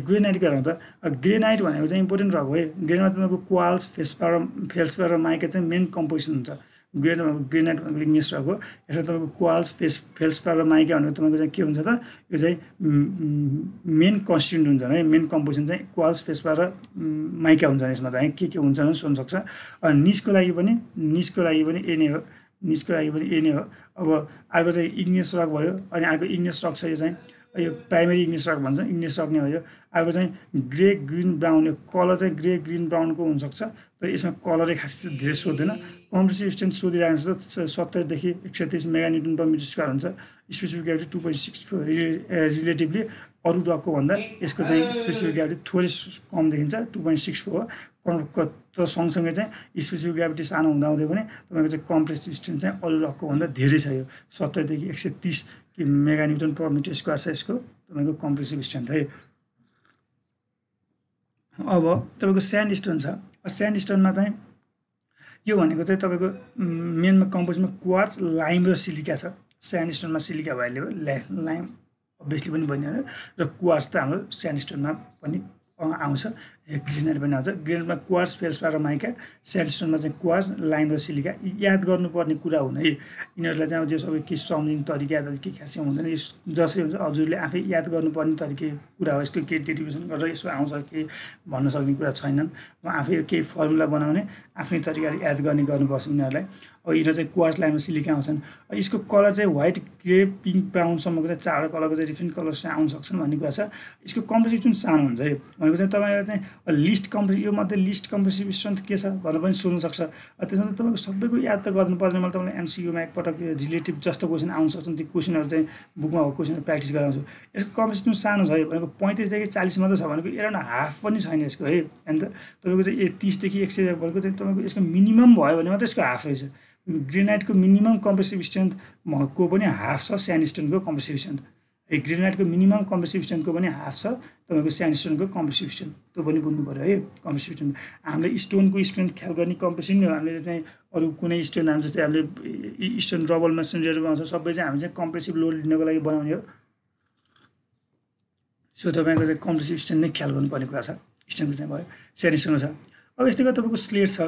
ग्रेनाइटको हेरौँ त। ग्रेनाइट भनेको चाहिँ इम्पोर्टेन्ट रक हो है। ग्रेनाइट तपाईँको क्वार्ट्ज, फेल्सपार र माइका चाहिँ मेन कम्पोजिसन हुन्छ। ग्रेनाइट भनेको इग्नियस रक हो। यसमा तपाईँको क्वार्ट्ज, फेल्सपार र माइका भनेको तपाईँको चाहिँ के हुन्छ त, यो चाहिँ मेन कन्स्टिट्युन्ट हुन्छ है। मेन कम्पोजिसन चाहिँ क्वार्ट्ज, फेल्सपार र माइका हुन्छ। यसमा चाहिँ के हुन्छ भने सोध्न सक्छ। निचको लागि पनि ए नै हो, निचको लागि पनि ए नै हो। अब अर्को चाहिँ इग्नियस रक भयो। अनि अर्को इग्नियस रक छ, यो चाहिँ यो प्राइमेरी इग्नियस रक भन्छ, इग्नियस रक नै हो यो। अर्को चाहिँ ग्रे ग्रिन ब्राउन, यो कलर चाहिँ ग्रे ग्रिन ब्राउनको हुनसक्छ, तर यसमा कलरै खास धेरै सोध्दैन। कम्प्रेसिभ स्ट्रेन्थ सोधिरहेको छ, 70 देखि 123 मेगान्युटन पर मिटर स्क्वायर हुन्छ। स्पेसिफिक ग्राभिटी 2.64, रिलेटिभली अरू रकको भन्दा यसको चाहिँ स्पेसिफिक ग्राभिटी थोरै कम देखिन्छ, 2.64 हो। तर सँगसँगै चाहिँ स्पेसिफिक ग्राभिटी सानो हुँदाहुँदै पनि तपाईँको चाहिँ कम्प्रेसिभ स्ट्रेन्थ चाहिँ अरू रकको भन्दा धेरै छ। यो 70 देखि 130 मेगान्युटन पर मिटर स्क्वायर छ यसको तपाईँको कम्प्रेसिभ स्ट्रेन्थ है। अब तपाईँको स्यान्ड स्टोन छ। स्यान्ड स्टोनमा चाहिँ यो भनेको चाहिँ तपाईँको मेनमा कम्पोजिसनमा क्वार्ट्ज, लाइम र सिलिका छ। स्यान्ड स्टोनमा सिलिका भएले लाइम अभियसली पनि बनिहाल्यो र क्वार्ट्ज त हाम्रो स्यान्ड स्टोनमा पनि आउँछ। ग्रेनाइट पनि आउँछ। ग्रेनाइटमा क्वार्ट्ज, फेल्सपार र माइका, स्यान्डस्टोनमा चाहिँ क्वार्ट्ज, लाइम र सिलिका। याद गर्नुपर्ने कुरा हुन् है यिनीहरूलाई चाहिँ। अब यो सबै के सम्झिने तरिका के खासै हुँदैन, यस जसरी हुन्छ हजुरले आफै याद गर्नुपर्ने तरिका कुरा हो। यसको केही डेरिभेसन गरेर यसो आउँछ के भन्न सक्ने कुरा छैनन्। आफै केही फर्मुला बनाउने आफ्नै तरिकाले याद गर्ने गर्नुपर्छ यिनीहरूलाई। अब यिनीहरू चाहिँ क्वार्ट्ज, लाइम र सिलिका आउँछन्। यसको कलर चाहिँ व्हाइट, ग्रे, पिङ्क, ब्राउनसम्मको चाहिँ चारवटा कलरको चाहिँ डिफ्रेन्ट कलर चाहिँ आउन सक्छन् भन्ने कुरा छ। यसको कम्प्रेसिभ सानो हुन्छ है भनेको चाहिँ तपाईँलाई चाहिँ लिस्ट कम्प्रेसिभ, यो मध्ये लिस्ट कम्प्रेसिभ स्ट्रेन्थ के छ भनेर पनि सोध्न सक्छ। त्यसमा चाहिँ तपाईँको सबैको याद त गर्नु पर्दैन। मैले तपाईँलाई एमसिक्यूमा एकपटक रिलेटिभ जस्तो क्वेसन आउन सक्छन्, त्यो क्वेसनहरू चाहिँ बुकमा भएको क्वेसनहरू प्र्याक्टिस गराउँछु। यसको कम्प्रेसिभ सानो छ है भनेको 35 देखि 40 मात्रै छ भनेको एराउन्ड हाफ पनि छैन यसको है। अनि त तपाईँको चाहिँ 30 देखि 100 भनेको चाहिँ तपाईँको यसको मिनिमम भयो भने मात्रै यसको हाफ रहेछ। ग्रेनाइटको मिनिमम कम्प्रेसिभ स्ट्रेन्थ को पनि हाफ छ स्यान्डस्टोनको कम्प्रेसिभ स्ट्रेन्थ। ग्रेनाइटको मिनिमम कम्प्रेसिभ स्ट्रेन्थको पनि हाफ छ तपाईँको स्यान्डस्टोनको कम्प्रेसिभ स्ट्रेन्थ। त्यो पनि बुझ्नु पऱ्यो है। कम्प्रेसिभ स्ट्रेन्थ हामीले स्टोनको स्ट्रेन्थ ख्याल गर्ने कम्प्रेसिभ नै हो। हामीले चाहिँ अरू कुनै स्ट्रेन्थ हामी जस्तै हामीले स्टोन रबल मेसनरीहरू आउँछ सबै चाहिँ हामी चाहिँ कम्प्रेसिभ लोड लिनको लागि बनाउने हो। सो तपाईँको चाहिँ कम्प्रेसिभ स्ट्रेन्थ नै ख्याल गर्नुपर्ने कुरा छ। स्ट्रेन्थको चाहिँ भयो, स्यान्डस्टोनको छ। अब यस्तै गरी तपाईँको स्लेट छ।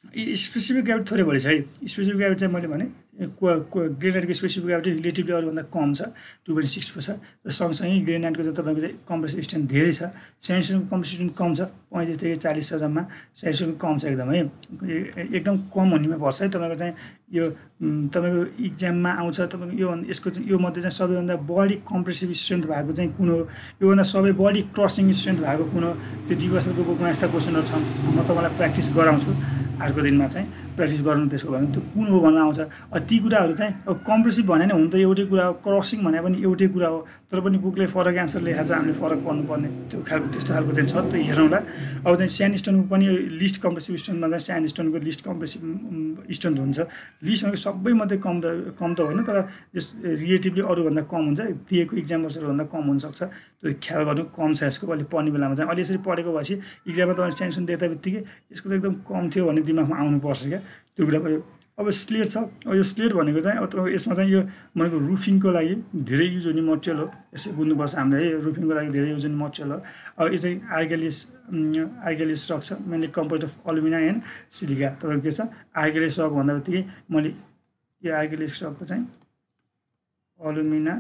स्पेसिफिक ग्राभिटी थोरै बढी छ है। स्पेसिफिक ग्राभिटी चाहिँ मैले भने ग्रेनाइटको स्पेसिफिक ग्राभिटी रिलेटिभली अरूभन्दा कम छ, 2.6 छ। र सँगसँगै ग्रेनाइटको चाहिँ तपाईँको चाहिँ कम्प्रेसिभ स्ट्रेन्थ धेरै छ। स्यान्डस्टोनको कम्प्रेसिभ स्ट्रेन्थ कम छ, 35 देखि 40 छ जम्मा। स्यान्डस्टोनको कम छ एकदम है, एकदम कम हुनेमा पर्छ है। तपाईँको चाहिँ यो तपाईँको इक्जाममा आउँछ। तपाईँको यो यसको चाहिँ यो मध्ये चाहिँ सबैभन्दा बढी कम्प्रेसिभ स्ट्रेन्थ भएको चाहिँ कुन हो, योभन्दा सबै बढी क्रसिङ स्ट्रेन्थ भएको कुन हो, त्यो डिभर्सलको बुकमा यस्ता क्वेसनहरू छन्। म तपाईँलाई प्र्याक्टिस गराउँछु अर्को दिनमा चाहिँ प्र्याक्टिस गर्नु। त्यसको भने त्यो कुन हो भनेर आउँछ। ती कुराहरू चाहिँ अब कम्प्रेसिभ भने हुन त एउटै कुरा हो, क्रसिङ भने पनि एउटै कुरा हो, तर पनि बुकले फरक एन्सर लेखाएको छ। हामीले फरक पढ्नुपर्ने त्यो खालको त्यस्तो खालको चाहिँ छ, त्यो हेरौँला। अब चाहिँ स्यान्डस्टोनको पनि लिस्ट कम्प्रेसिभ स्ट्रेन्थमा चाहिँ स्यान्डस्टोनको लिस्ट कम्प्रेसिभ स्ट्रेन्थ हुन्छ। लिस्ट भनेको सबैमध्ये कम त होइन, तर यस रिलेटिभली अरूभन्दा कम हुन्छ। दिएको इक्जाम्पल्सहरूभन्दा कम हुनसक्छ। त्यो ख्याल गर्नु कम छ यसको। अहिले पढ्ने बेलामा चाहिँ अहिले यसरी पढेको भएपछि इक्जाममा तपाईँले स्यान्डस्टोन देख्दा बित्तिकै यसको त एकदम कम थियो भन्ने दिमागमा आउनुपर्छ क्या, त्यो कुरा भयो। अब स्लेट छ। यो स्लेट भनेको चाहिँ अब तपाईँको यसमा चाहिँ यो भनेको रुफिङको लागि धेरै युज हुने मटेरियल हो। यसै बुझ्नुपर्छ हामीले है, रुफिङको लागि धेरै युज हुने मटेरियल हो। अब यो चाहिँ आर्गेलिस रक छ, mainly compose of alumina and silica. तपाईँको के छ आर्गेलिस रक भन्दा बित्तिकै मैले यो आर्गेलिस रकको चाहिँ एलुमिना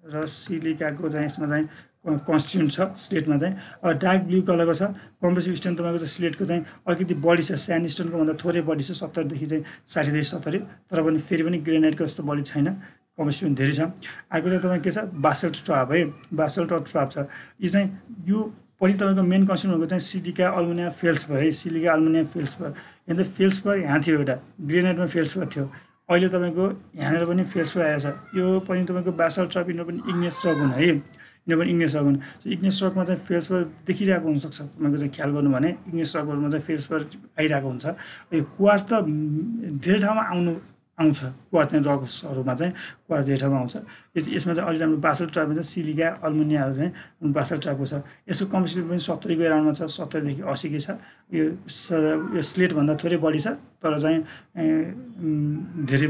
र सिलिकाको चाहिँ यसमा चाहिँ कन्स्टिट्युन्ट छ स्लेटमा चाहिँ। अब डार्क ब्लू कलरको छ। कम्प्रेसिभ स्ट्रेन्थ तपाईँको चाहिँ स्लेटको चाहिँ अलिकति बढी छ, स्यान्डस्टोनको भन्दा थोरै बढी छ, 70 देखि चाहिँ 60 देखि 70। तर पनि फेरि पनि ग्रेनाइटको जस्तो बढी छैन, कम्प्रेसिभ धेरै छ। अर्को चाहिँ तपाईँको के छ बासल्ट ट्राप है, बासल्ट ट्राप छ। यो चाहिँ यो पनि तपाईँको मेन कन्सेप्ट भनेको चाहिँ सिलिका एल्युमिनियम फेल्सपर है, सिलिका एल्युमिनियम फेल्सपर। यहाँ त फेल्सपर यहाँ थियो एउटा, ग्रेनाइटमा फेल्सपर थियो। अहिले तपाईँको यहाँनिर पनि फेल्सपर आएको छ। यो पनि तपाईँको बासल्ट ट्राप, यिनीहरू पनि इग्नेस रक हुन् है, यिनीहरू पनि इग्नेस रक हुन्। इग्नेस रकमा चाहिँ फेल्सपर देखिरहेको हुनसक्छ तपाईँको चाहिँ ख्याल गर्नु भने इग्नेस रकहरूमा चाहिँ फेल्सपर आइरहेको हुन्छ। यो क्वार्ट्ज त धेरै ठाउँमा आउँछ, क्वार्ट्ज चाहिँ रक्सहरूमा चाहिँ क्वार्ट्ज धेरै ठाउँमा आउँछ। यसमा चाहिँ अहिले हाम्रो बासल्ट ट्रापमा चाहिँ सिलिका एल्युमिनियमहरू चाहिँ बासल्ट ट्रापको छ। यसको कम्प्रेसिभ पनि 70 को एराउन्डमा छ, 70 देखि 80 को छ। यो स्लेटभन्दा थोरै बढी छ, तर चाहिँ धेरै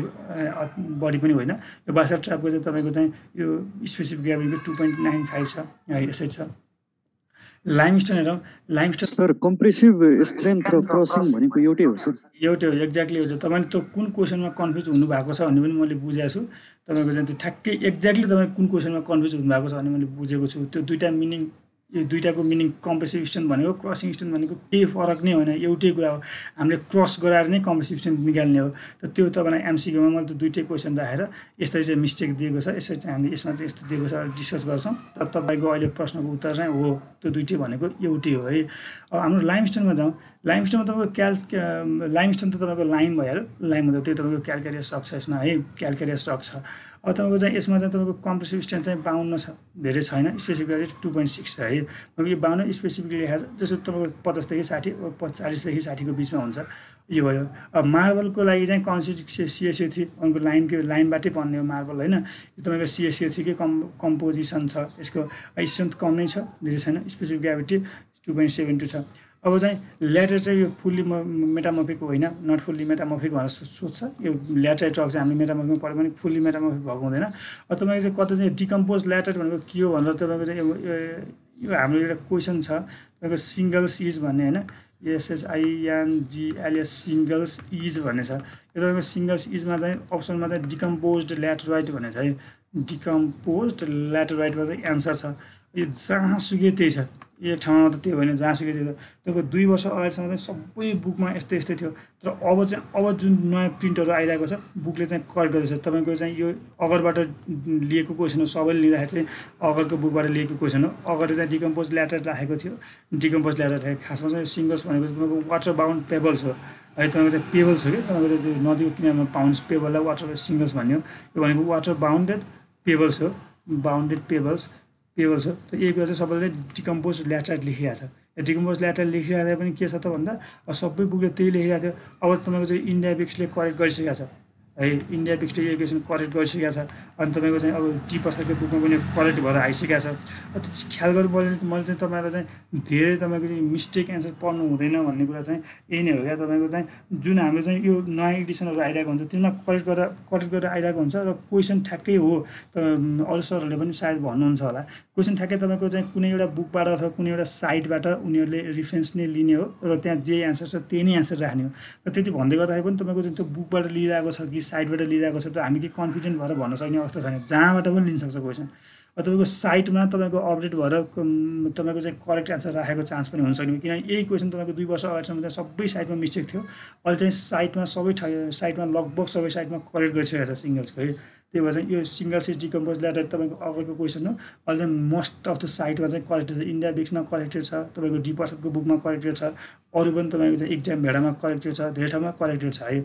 बढी पनि होइन। यो बासल्ट ट्रापको चाहिँ तपाईँको चाहिँ यो स्पेसिफिक ग्राभिटीको 2.95 छ है, यसरी छ। लाइमस्टोन हेरौँ। लाइमस्टोन सर कम्प्रेसिभ स्ट्रेन्थ र क्रसिङ भनेको एउटै हो सर? एउटै हो, एक्ज्याक्टली एउटै। तपाईँले त्यो कुन क्वेसनमा कन्फ्युज हुनुभएको छ भन्ने पनि मैले बुझेको छु। तपाईँको चाहिँ त्यो ठ्याक्कै एक्ज्याक्टली तपाईँ कुन क्वेसनमा कन्फ्युज हुनुभएको छ भन्ने मैले बुझेको छु। त्यो दुईवटा मिनिङ, यो दुईवटाको मिनिङ कम्प्रेसिभ स्ट्रेन्थ भनेको क्रसिङ स्ट्रेन्थ भनेको केही फरक नै होइन, एउटै कुरा हो। हामीले क्रस गराएर नै कम्प्रेसिभ स्ट्रेन्थ निकाल्ने हो। त त्यो तपाईँलाई एमसिक्यूमा मैले त दुईटै क्वेसन राखेर यसरी चाहिँ मिस्टेक दिएको छ, यसरी चाहिँ हामीले यसमा चाहिँ यस्तो दिएको छ डिस्कस गर्छौँ। तर तपाईँको अहिले प्रश्नको उत्तर चाहिँ हो त्यो दुईटै भनेको एउटै हो है। अब हाम्रो लाइमस्टोनमा जाउँ। लाइमस्टोनमा तपाईँको लाइमस्टोन त तपाईँको लाइम भइहाल्यो, लाइम भन्दा त्यो तपाईँको क्याल्केरियस रक छ यसमा है, क्याल्केरियस रक छ। अब तपाईँको चाहिँ यसमा चाहिँ तपाईँको कम्प्रेसिभ स्ट्रेन्थ चाहिँ 52 छ, धेरै छैन। स्पेसिफिक ग्राभिटी 2.6 छ है। अब यो 52 स्पेसिफिकली लेखाएको छ, जस्तो तपाईँको 50 देखि 60, 40 देखि 60 को बिचमा हुन्छ। यो भयो। अब मार्बलको लागि चाहिँ कन्स्टिट्युन्ट CaSO3 उनको लाइमबाटै बन्ने हो मार्बल होइन। यो तपाईँको CaSO3 कै कम्पोजिसन छ। यसको स्ट्रेन्थ कम नै छ, धेरै छैन। स्पेसिफिक ग्राभिटी 2.72 छ। अब चाहिँ ल्याटर चाहिँ यो फुल्ली मेटामर्फिक होइन, नट फुल्ली मेटामर्फिक भनेर सोध्छ। यो ल्याटराइट रक चाहिँ हामीले मेटामर्फिकमा पढ्यो भने फुल्ली मेटामर्फिक भएको हुँदैन। अब तपाईँको चाहिँ कता चाहिँ डिकम्पोज ल्याटर भनेको के हो भनेर तपाईँको चाहिँ यो हाम्रो एउटा क्वेसन छ तपाईँको सिङ्गल्स इज भन्ने होइन, SHINGLS सिङ्गल्स इज भन्ने छ। यो तपाईँको सिङ्गल्स इजमा चाहिँ अप्सनमा चाहिँ डिकम्पोज्ड ल्याटराइट भन्ने छ है, डिकम्पोज्ड ल्याटराइटमा चाहिँ एन्सर छ। यो जहाँसुकै त्यही छ, एक ठाउँमा त त्यो होइन, जहाँसुकै त्यो तपाईँको 2 वर्ष अगाडिसम्म चाहिँ सबै बुकमा यस्तै यस्तै थियो। तर अब जुन नयाँ प्रिन्टहरू आइरहेको छ बुकले चाहिँ करेक्ट गर्दैछ। तपाईँको चाहिँ यो अगरबाट लिएको क्वेसन हो, सबैले लिँदाखेरि चाहिँ अगरको बुकबाट लिएको क्वेसन हो। अगरले चाहिँ डिकम्पोज ल्याटर राखेको थियो, डिकम्पोज ल्याटर राखेको। खासमा चाहिँ सिङ्गल्स भनेको चाहिँ तपाईँको वाटर बााउन्ड पेबल्स हो है, तपाईँको चाहिँ पेबल्स हो कि तपाईँको त्यो नदीको किनारमा पाउने पेबललाई वाटर सिङ्गल्स भन्यो। यो भनेको वाटर बााउन्डेड पेबल्स हो, बााउन्डेड पेबल्स हो। त एक कुरा चाहिँ सबैले डिकम्पोज ल्याटराइट लेखिरहेको छ। डिकम्पोज ल्याटराइट लेखिरहेको पनि के छ त भन्दा सबै बुकले त्यही लेखिरहेको थियो। अब तपाईँको चाहिँ इन्डिया बिक्सले करेक्ट गरिसकेको छ है, इन्डिया बिक्सले यो क्वेसन करेक्ट गरिसकेको छ। अनि तपाईँको चाहिँ अब टी प्रसादको बुकमा पनि करेक्ट भएर आइसकेको छ। त्यो ख्याल गर्नु मैले चाहिँ तपाईँलाई चाहिँ धेरै तपाईँको चाहिँ मिस्टेक एन्सर पढ्नु हुँदैन भन्ने कुरा चाहिँ यही नै हो क्या। तपाईँको चाहिँ जुन हाम्रो चाहिँ यो नयाँ एडिसनहरू आइरहेको हुन्छ त्यसमा करेक्ट गरेर आइरहेको हुन्छ र क्वेसन ठ्याक्कै हो। त अरू सरहरूले पनि सायद भन्नुहुन्छ होला, क्वेसन ठ्याक्कै तपाईँको चाहिँ कुनै एउटा बुकबाट अथवा कुनै एउटा साइटबाट उनीहरूले रिफरेन्स नै लिने हो र त्यहाँ जे एन्सर छ त्यही नै एन्सर राख्ने हो। र त्यति भन्दै गर्दाखेरि पनि तपाईँको चाहिँ त्यो बुकबाट लिइरहेको छ कि साइटबाट लिइरहेको छ त हामी के कन्फिडेन्ट भएर भन्न सक्ने अवस्था छैन, जहाँबाट पनि लिन सक्छ क्वेसन। तपाईँको साइटमा तपाईँको अपडेट भएर तपाईँको चाहिँ करेक्ट एन्सर राखेको चान्स पनि हुनसक्ने, किनभने यही क्वेसन तपाईँको 2 वर्ष अगाडिसम्म चाहिँ सबै साइटमा मिस्टेक थियो। अहिले चाहिँ साइटमा लगभग सबै साइटमा करेक्ट गरिसकेको छ सिङ्गल्सको है। त्यही भएर चाहिँ यो सिङ्गल्स इज डिकम्पोज ल्याटर तपाईँको अगरको क्वेसन हो। अहिले चाहिँ मोस्ट अफ द साइटमा चाहिँ करेक्टेड छ, इन्डिया बिक्समा करेक्टेड छ, तपाईँको डी प्रसादको बुकमा करेक्टेड छ, अरू पनि तपाईँको चाहिँ इक्जाम भेडामा करेक्टेड छ, धेरै ठाउँमा करेक्टेड छ है।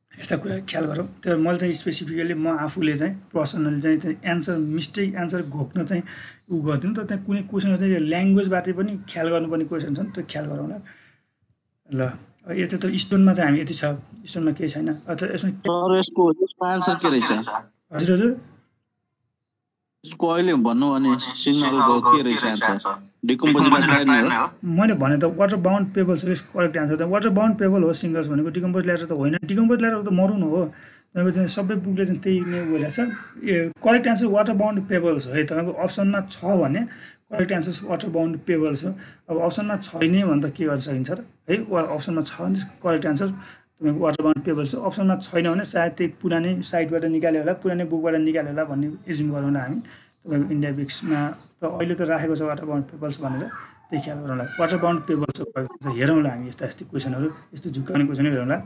यस्ता कुरा ख्याल गरौँ। त्यो मैले चाहिँ स्पेसिफिकली म आफूले चाहिँ पर्सनली चाहिँ एन्सर मिस्टेक एन्सर घोक्न चाहिँ उ गर्दिनँ। तर त्यहाँ कुनै क्वेसनहरू चाहिँ ल्याङ्ग्वेजबाटै पनि ख्याल गर्नुपर्ने क्वेसन छ नि, त्यो ख्याल गरौँला ल। यो चाहिँ त स्टोनमा चाहिँ हामी यति छ, स्टोनमा केही छैन। यसको आन्सर के रहेछ? हजुर यसको अहिले भन्नु भने सिग्नलको के रहेछ आन्सर? डिकम्पोज ल्याटर नै हो। मैले भने त वाटर बााउन्ड पेबल्स हो करेक्ट आन्सर त। वाटर बााउन्ड पेबल हो सिङ्गल्स भनेको, डिकम्पोज ल्याटर त होइन। डिकम्पोज ल्याटर त मरुन हो। तपाईँको चाहिँ सबै बुकले चाहिँ त्यही नै गइरहेको छ। Correct answer water bound pebbles हो है। तपाईँको अप्सनमा छ भने correct answer water bound pebbles हो। अब अप्सनमा छैन भने त के गर्न सकिन्छ र है, अप्सनमा छ भने करेक्ट आन्सर तपाईँको वाटर बााउन्ड पेबल्स हो। अप्सनमा छैन भने सायद त्यही पुरानै साइटबाट निकाल्यो होला, पुरानै बुकबाट निकाल्यो होला भन्ने एज्युम गरौँला हामी। तपाईँको इन्डिया बिक्समा त अहिले त राखेको छ वाटर बााउन्ड पेबल्स भनेर, त्यही ख्याल गरौँला। वाटर बााउन्ड पेबल्स हेरौँला हामी, यस्ता क्वेसनहरू, यस्तो झुक्काउने क्वेसनहरू हेरौँला।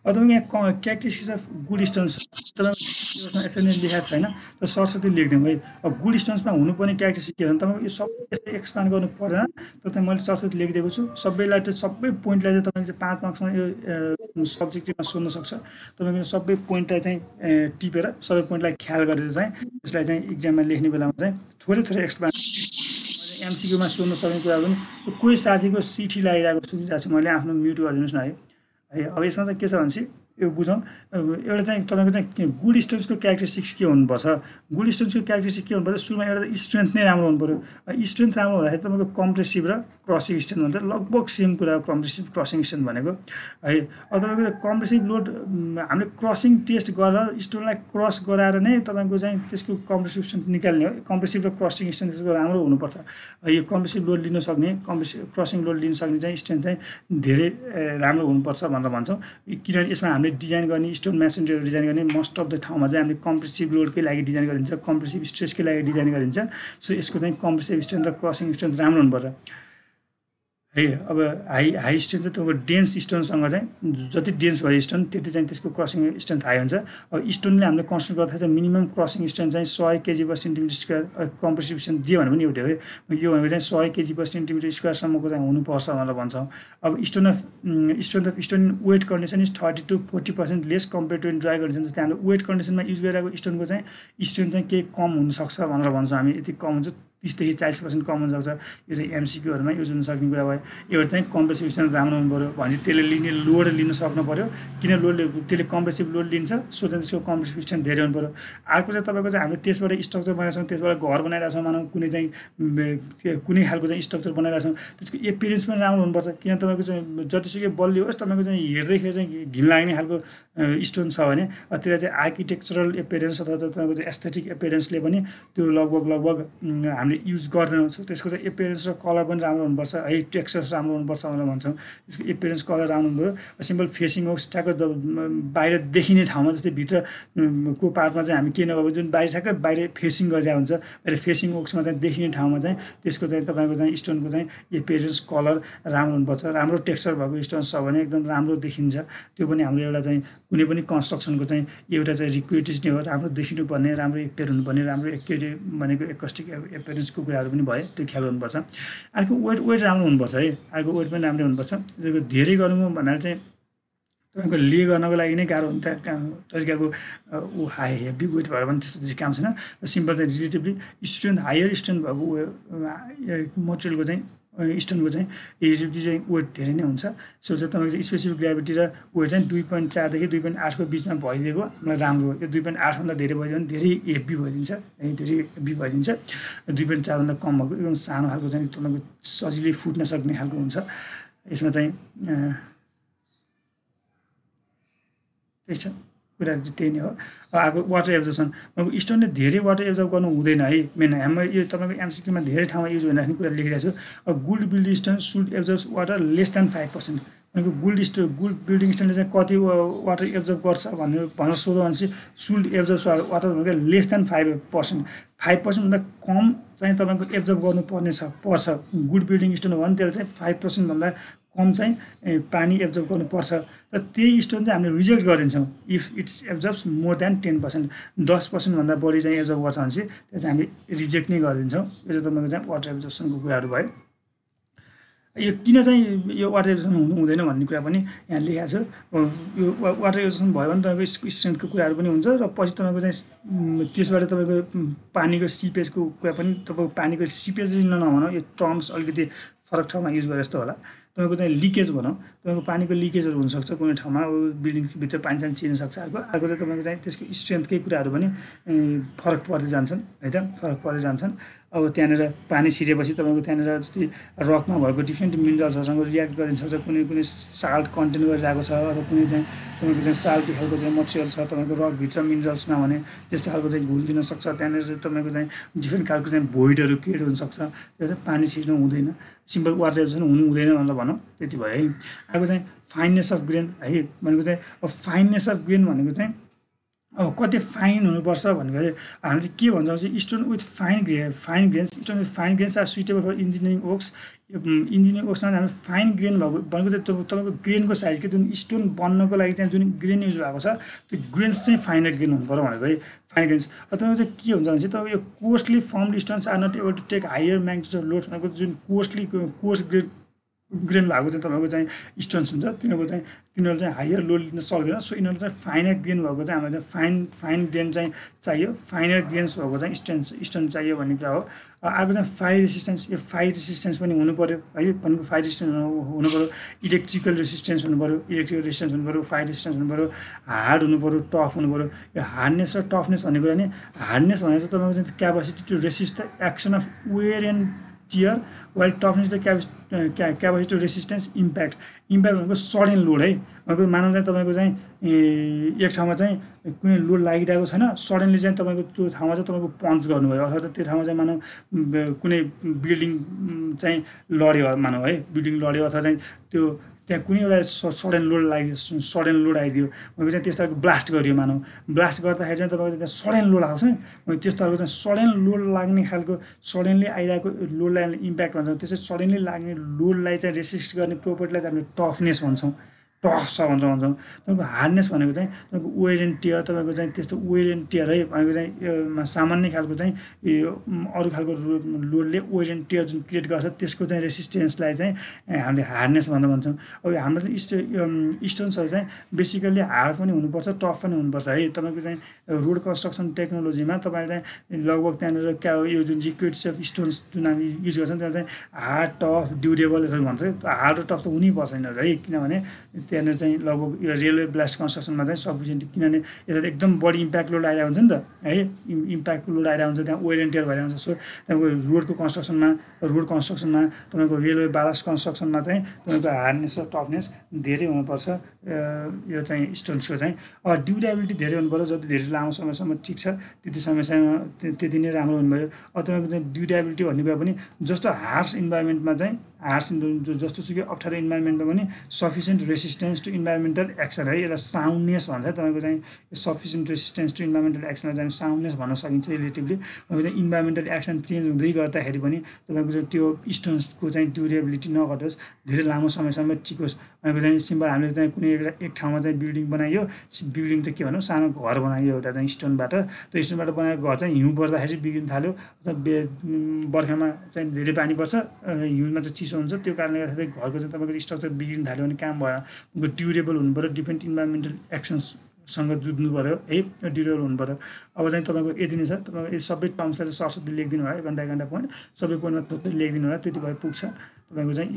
अब तपाईँको यहाँ क्यारेक्टरिस्टिक्स अफ गुड स्टोन्स तपाईँको यसरी नै लेखाएको छैन, तर सरस्वती लेखिदिउँ है। अब गुड स्टोन्समा हुनुपर्ने क्यारेक्टरिस्टिक के छ भने तपाईँको यो सबै यस्तो एक्सपान्ड गर्नु पर्दैन। तर चाहिँ मैले सरस्वती लेखिदिएको छु। सबैलाई चाहिँ सबै पोइन्टलाई चाहिँ तपाईँले चाहिँ 5 मार्क्समा यो सब्जेक्टिभमा सोध्न सक्छ। तपाईँको सबै पोइन्टलाई चाहिँ टिपेर सबै पोइन्टलाई ख्याल गरेर चाहिँ यसलाई चाहिँ इक्जाममा लेख्ने बेलामा चाहिँ थोरै एक्सपान्ड एमसिक्यूमा सोध्न सक्ने कुरा पनि। कोही साथीको चिठी लागिरहेको सुनिरहेको छु मैले, आफ्नो म्युट गरिदिनुहोस् न है। अब यसमा चाहिँ के छ भनेपछि यो बुझौँ। एउटा चाहिँ तपाईँको चाहिँ गुड स्टुडेन्ट्सको क्यारेक्टरिस्टिक्स के हुनुपर्छ? गुड स्टुडेन्ट्सको क्यारेक्टरिस्टिक के हुनुपर्छ? सुरुमा एउटा स्ट्रेन्थ नै राम्रो हुनु पऱ्यो। स्ट्रेन्थ राम्रो हुँदाखेरि तपाईँको कम्प्रेसिभ र क्रसिङ स्ट्रेन्थ भन्छ, लगभग सेम कुरा हो कम्प्रेसिभ क्रसिङ स्ट्रेन्थ भनेको है। अब तपाईँको कम्प्रेसिभ लोड हामीले क्रसिङ टेस्ट गरेर स्टोनलाई क्रस गराएर नै तपाईँको चाहिँ त्यसको कम्प्रेसिभ स्ट्रेन्थ निकाल्ने हो। कम्प्रेसिभ र क्रसिङ स्ट्रेन्थ त्यसको राम्रो हुनुपर्छ। यो कम्प्रेसिभ लोड लिन सक्ने, क्रसिङ लोड लिन सक्ने चाहिँ स्ट्रेन्थ चाहिँ धेरै राम्रो हुनुपर्छ भनेर भन्छौँ। किनभने यसमा हामीले डिजाइन गर्ने स्टोन मेसिनरीहरू डिजाइन गर्ने मोस्ट अफ द ठाउँमा चाहिँ हामीले कम्प्रेसिभ लोडकै लागि डिजाइन गरिन्छ, कम्प्रेसिभ स्ट्रेसकै लागि डिजाइन गरिन्छ। सो यसको चाहिँ कम्प्रेसिभ स्ट्रेन्थ र क्रसिङ स्ट्रेन्थ राम्रो हुनुपर्छ है। अब हाई स्ट्रेन्थ चाहिँ तपाईँको डेन्स स्टोनसँग चाहिँ जति डेन्स भयो स्टोन त्यति चाहिँ त्यसको क्रसिङ स्ट्रेन्थ हाई हुन्छ। अब स्टोनले हामीले कन्सिडर गर्दा चाहिँ मिनिमम क्रसिङ स्ट्रेन्थ चाहिँ 100 kg/cm², कम्प्रेसिभ स्ट्रेन्थ जे भने पनि एउटै हो। यो भनेको चाहिँ 100 kg/cm² चाहिँ हुनुपर्छ भनेर भन्छौँ। अब strength of stone wet condition is 30 to 40% less compare to in dry condition. जस्तै हामीले वेट कन्डिसनमा युज गरिरहेको स्टोनको चाहिँ स्ट्रेन्थ चाहिँ केही कम हुनसक्छ भनेर भन्छौँ हामी। यति कम हुन्छ 30 देखि 40% कम हुनसक्छ। यो चाहिँ एमसिक्यूहरूमा युज हुन सक्ने कुरा भयो। एउटा चाहिँ कम्प्रेसिभ स्ट्रेन्थ राम्रो हुनु पऱ्यो भने त्यसले लिने लोड लिन सक्नु पऱ्यो। किन लोडले त्यसले कम्प्रेसिभ लोड लिन्छ, सो चाहिँ त्यसको कम्प्रेसिभ स्ट्रेन्थ धेरै हुनु पऱ्यो। अर्को चाहिँ तपाईँको चाहिँ हामीले त्यसबाट स्ट्रक्चर बनाइरहेको छौँ, त्यसबाट घर बनाइरहेको छौँ, मानौँ कुनै खालको चाहिँ स्ट्रक्चर बनाइरहेको छौँ, त्यसको एपियरेन्स पनि राम्रो हुनुपर्छ। किन तपाईँको चाहिँ जतिसुकै बलियो होस् तपाईँको चाहिँ हेर्दैखेरि चाहिँ घिन लाग्ने खालको स्टोन छ भने त्यसलाई चाहिँ आर्किटेक्चरल एपियरेन्स अथवा तपाईँको चाहिँ एस्थेटिक एपियरेन्सले पनि त्यो लगभग हामीले हामीले युज गर्दैनौँ त्यसको चाहिँ एपियरेन्स र कलर पनि राम्रो हुनुपर्छ है टेक्सचर राम्रो हुनुपर्छ भनेर भन्छौँ त्यसको एपियरेन्स कलर राम्रो हुनुपर्यो सिम्पल फेसिङ होक्स ठ्याक्क बाहिर देखिने ठाउँमा जस्तै भित्रको पार्टमा चाहिँ हामी के नभएको जुन बाहिर ठ्याक्क बाहिर फेसिङ गरिरहेको हुन्छ बाहिर फेसिङ होक्समा चाहिँ देखिने ठाउँमा चाहिँ त्यसको चाहिँ तपाईँको चाहिँ स्टोनको चाहिँ एपियरेन्स कलर राम्रो हुनुपर्छ राम्रो टेक्सचर भएको स्टोन छ भने एकदम राम्रो देखिन्छ त्यो पनि हाम्रो एउटा चाहिँ कुनै पनि कन्स्ट्रक्सनको चाहिँ एउटा चाहिँ रिक्वायरिटिज नै हो राम्रो देखिनुपर्ने राम्रो एपियर हुनुपर्ने राम्रो एक्युरेट भनेको एकोस्टिक एपियरेन्सको कुराहरू पनि भयो त्यो ख्याल गर्नुपर्छ अर्को वेट राम्रो हुनुपर्छ है अर्को वेट पनि राम्रो हुनुपर्छ त्यो धेरै गर्नु भन्नाले चाहिँ तपाईँको ले गर्नको लागि नै गाह्रो हुन्छ तरिकाको ऊ हाई हेभी वेट भएर पनि त्यस्तो धेरै काम छैन सिम्पल चाहिँ रिलेटिभली स्ट्रेन्थ हायर स्ट्रेन्थ भएको मटेरियलको चाहिँ स्टोनको चाहिँ रिलेटिभली चाहिँ वेट धेरै नै हुन्छ सो चाहिँ तपाईँको चाहिँ स्पेसिफिक ग्राभिटी र वेट चाहिँ 2.4 देखि 2.8को बिचमा भइदिएको हामीलाई राम्रो हो यो 2.8 भन्दा धेरै भइदियो भने धेरै हेभी भइदिन्छ है धेरै हेभी भइदिन्छ 2.4 भन्दा कम भएको एकदम सानो खालको चाहिँ तपाईँको सजिलै फुट्न सक्ने खालको हुन्छ यसमा चाहिँ त्यही छ कुराहरू चाहिँ त्यही नै हो आएको वाटर एब्जर्सन अब स्टोनले धेरै वाटर एब्जर्भ गर्नु हुँदैन है मेन हाम्रो यो तपाईँको एमसिक्यूमा धेरै ठाउँमा युज भइराख्ने कुरा लेखिरहेको छु अब good building stone should absorb water less than 5% भनेको गुड बिल्डिङ स्टोनले चाहिँ कति वाटर एब्जर्भ गर्छ भनेर सोध्यो भने चाहिँ सुड एब्जर्भ वाटर भनेको लेस देन 5% 5% भन्दा कम चाहिँ तपाईँको एब्जर्भ गर्नुपर्ने पर्छ गुड बिल्डिङ स्टोन हो भने त्यसले चाहिँ 5% भन्दा कम चाहिँ पानी एब्जर्भ गर्नुपर्छ र त्यही स्टोन चाहिँ हामीले रिजेक्ट गरिदिन्छौँ इफ इट्स एब्जर्ब्स मोर देन 10% 10% भन्दा बढी चाहिँ एब्जर्भ गर्छ भने चाहिँ त्यो चाहिँ हामीले रिजेक्ट नै गरिदिन्छौँ यो चाहिँ तपाईँको चाहिँ वाटर एब्जर्प्सनको कुराहरू भयो यो किन चाहिँ यो वाटर एब्जर्प्सन हुनु हुँदैन भन्ने कुरा पनि यहाँ लेखेको छ यो वाटर एब्जर्प्सन भयो भने तपाईँको स्ट्रेन्थको कुराहरू पनि हुन्छ र पछि तपाईँको चाहिँ त्यसबाट तपाईँको पानीको सिपेजको कुरा पनि तपाईँको पानीको सिपेज नभनौँ यो टर्म्स अलिकति फरक ठाउँमा युज गरे जस्तो होला तपाईँको चाहिँ लिकेज भनौँ तपाईँको पानीको लिकेजहरू हुनसक्छ कुनै ठाउँमा बिल्डिङभित्र पानी चाहिँ छिर्न सक्छ अर्को चाहिँ तपाईँको चाहिँ त्यसको स्ट्रेन्थकै कुराहरू पनि फरक पर्दै जान्छन् है त फरक पर्दै जान्छन् अब त्यहाँनिर पानी छिरेपछि तपाईँको त्यहाँनिर जस्तै रकमा भएको डिफ्रेन्ट मिनरल्सहरूसँग रियाक्ट गरिदिन सक्छ कुनै साल्ट कन्टेन गरिरहेको छ अथवा कुनै चाहिँ तपाईँको चाहिँ साल्टी खालको चाहिँ मटेरियल छ तपाईँको रकभित्र मिनरल्समा भने त्यस्तो खालको चाहिँ घुल दिन सक्छ त्यहाँनिर चाहिँ तपाईँको चाहिँ डिफ्रेन्ट खालको चाहिँ भोइडहरू क्रिएट हुनसक्छ त्यो चाहिँ पानी छिर्नु हुँदैन सिम्पल वाटर एब्जर्प्सन हुनु हुँदैन भनेर भनौँ त्यति भयो है अर्को चाहिँ फाइननेस अफ ग्रेन है भनेको चाहिँ अब फाइननेस अफ ग्रेन भनेको चाहिँ अब कति फाइन हुनुपर्छ भनेको चाहिँ हामीले चाहिँ के भन्छौँ चाहिँ stone with fine grains stone with fine grains are suitable for engineering works engineering वर्क्समा हामीले फाइन ग्रेन भएको भनेको चाहिँ तपाईँको ग्रेनको साइज के जुन स्टोन बन्नको लागि चाहिँ जुन ग्रेन युज भएको छ त्यो ग्रेन्स चाहिँ फाइनर ग्रेन हुनु पऱ्यो भनेको है फाइन ग्रेन्स तपाईँको चाहिँ के हुन्छ भने चाहिँ तपाईँको यो costly formed stones are not able to take higher magnitude of load भनेको जुन कोस्ट ग्रेन भएको चाहिँ तपाईँको चाहिँ स्टोन्स हुन्छ तिनीहरू चाहिँ हायर लोड लिन सक्दैन सो यिनीहरू चाहिँ फाइनर ग्रेन भएको चाहिँ हामीलाई चाहिँ फाइन ग्रेन चाहिँ चाहियो फाइनर ग्रेन्स भएको चाहिँ स्टोन चाहियो भन्ने कुरा हो अर्को चाहिँ फायर रेसिस्टेन्स यो फायर रेसिस्टेन्स पनि हुनु पऱ्यो है भनेको फायर रेसिस्टेन्स हुनु पऱ्यो इलेक्ट्रिकल रेसिस्टेन्स हुनु पऱ्यो इलेक्ट्रिकल रेसिस्टेन्स हुनु पऱ्यो फायर रेसिस्टेन्स हुनु पऱ्यो हार्ड हुनु पऱ्यो टफ हुनु पऱ्यो यो हार्डनेस र टफनेस भन्ने कुरा नि हार्डनेस भनेको चाहिँ तपाईँको चाहिँ capacity to resist the action of wear and tear while toughness the capacity to resistance impact भनेको सडन लोड है भनेको मानौँ चाहिँ तपाईँको चाहिँ एक ठाउँमा चाहिँ कुनै लोड लागिरहेको छैन सडनली चाहिँ तपाईँको त्यो ठाउँमा चाहिँ तपाईँको पन्च गर्नुभयो अथवा त्यो ठाउँमा चाहिँ मानौँ कुनै बिल्डिङ चाहिँ लड्यो मानौँ है बिल्डिङ लड्यो अथवा चाहिँ त्यो त्यहाँ कुनै एउटा सडन लोड लाग्यो सडन लोड आइदियो भनेको चाहिँ त्यस्तो खालको ब्लास्ट गरियो मानौँ ब्लास्ट गर्दाखेरि चाहिँ तपाईँको त्यहाँ सडन लोड आउँछ नि त्यस्तो खालको चाहिँ सडन लोड लाग्ने खालको सडनली आइरहेको लोडलाई इम्प्याक्ट भन्छौँ त्यसै सडनली लाग्ने लोडलाई चाहिँ रेसिस्ट गर्ने प्रोपर्टीलाई चाहिँ हामीले टफनेस भन्छौँ टफ छ भन्छौँ तपाईँको हार्डनेस भनेको चाहिँ तपाईँको वेयर एन्ड टियर तपाईँको चाहिँ त्यस्तो वेयर एन्ड टियर है भनेको चाहिँ सामान्य खालको चाहिँ यो अरू खालको लोडले वेयर एन्ड टियर जुन क्रिएट गर्छ त्यसको चाहिँ रेसिस्टेन्सलाई चाहिँ हामीले हार्डनेस भनेर भन्छौँ अब हाम्रो चाहिँ स्टोन्सहरू चाहिँ बेसिकल्ली हार्ड पनि हुनुपर्छ टफ पनि हुनुपर्छ है तपाईँको चाहिँ रोड कन्स्ट्रक्सन टेक्नोलोजीमा तपाईँले चाहिँ लगभग त्यहाँनिर यो जुन रिक्वायर्ड्स अफ स्टोन्स जुन हामी युज गर्छौँ त्यसलाई चाहिँ हार्ड टफ ड्युरेबल यसरी भन्छ हार्ड र टफ त हुनै पर्छ यिनीहरू है किनभने त्यहाँनिर चाहिँ लगभग यो रेलवे ब्लास्ट कन्स्ट्रक्सनमा चाहिँ सफिसियन्ट, किनभने यसले एकदम बढी इम्प्याक्ट लोड आइरहेको हुन्छ नि त है, इम्प्याक्ट लोड आइरहेको हुन्छ, त्यहाँ वेयर एन्ड टियर भइरहेको हुन्छ। सो तपाईँको रोड कन्स्ट्रक्सनमा तपाईँको रेलवे ब्लास्ट कन्स्ट्रक्सनमा चाहिँ तपाईँको हार्डनेस र टफनेस धेरै हुनुपर्छ यो चाहिँ स्टोन्सको चाहिँ। ड्युरेबिलिटी धेरै हुनुपर्छ, जति धेरै लामो समयसम्म टिक्छ त्यति समयसम्म त्यति नै राम्रो हुनुभयो। तपाईँको चाहिँ ड्युरेबिलिटी भन्ने कुरा पनि जस्तो हार्स इन्भाइरोमेन्टमा चाहिँ जस्तो सुकै अप्ठ्यारो इन्भाइरोमेन्टमा पनि sufficient resistance to environmental action है, यसलाई साउन्डनेस भन्छ। तपाईँको चाहिँ सफिसियन्ट रेसिस्टेन्स टु इन्भाइरोमेन्टल एक्सनलाई चाहिँ साउन्डनेस भन्न सकिन्छ रिलेटिभली। तपाईँको चाहिँ इन्भाइरोमेन्टल एक्सन चेन्ज हुँदै गर्दाखेरि पनि तपाईँको चाहिँ त्यो स्टोन्सको चाहिँ ड्युरेबिलिटी नघटोस्, धेरै लामो समयसम्म टिकोस्। तपाईँको चाहिँ सिम्पल हामीले चाहिँ कुनै एक ठाउँमा चाहिँ बिल्डिङ बनाइयो, बिल्डिङ त के भनौँ सानो घर बनाइयो एउटा चाहिँ स्टोनबाट, त्यो स्टोनबाट बनाएको घर चाहिँ हिउँ पर्दाखेरि बिग्रिन थाल्यो, बर्खामा चाहिँ धेरै पानी पर्छ, हिउँमा चाहिँ चिसो हुन्छ, त्यो कारणले गर्दाखेरि घरको चाहिँ तपाईँको स्ट्रक्चर बिग्रिन थाल्यो भने काम भएन। उनको ड्युरेबल हुनु पऱ्यो, डिफ्रेन्ट इन्भाइरोमेन्टल एक्सन्ससँग जुझ्नु पऱ्यो है, ड्युरेबल हुनु पऱ्यो। अब चाहिँ तपाईँको यति नै छ, तपाईँको यो सबै टर्म्सलाई चाहिँ सरस्वती लेखिदिनु होला, एक घन्टा पोइन्ट सबै पोइन्टमा थोरै लेखिदिनु होला, त्यति भए पुग्छ तपाईँको चाहिँ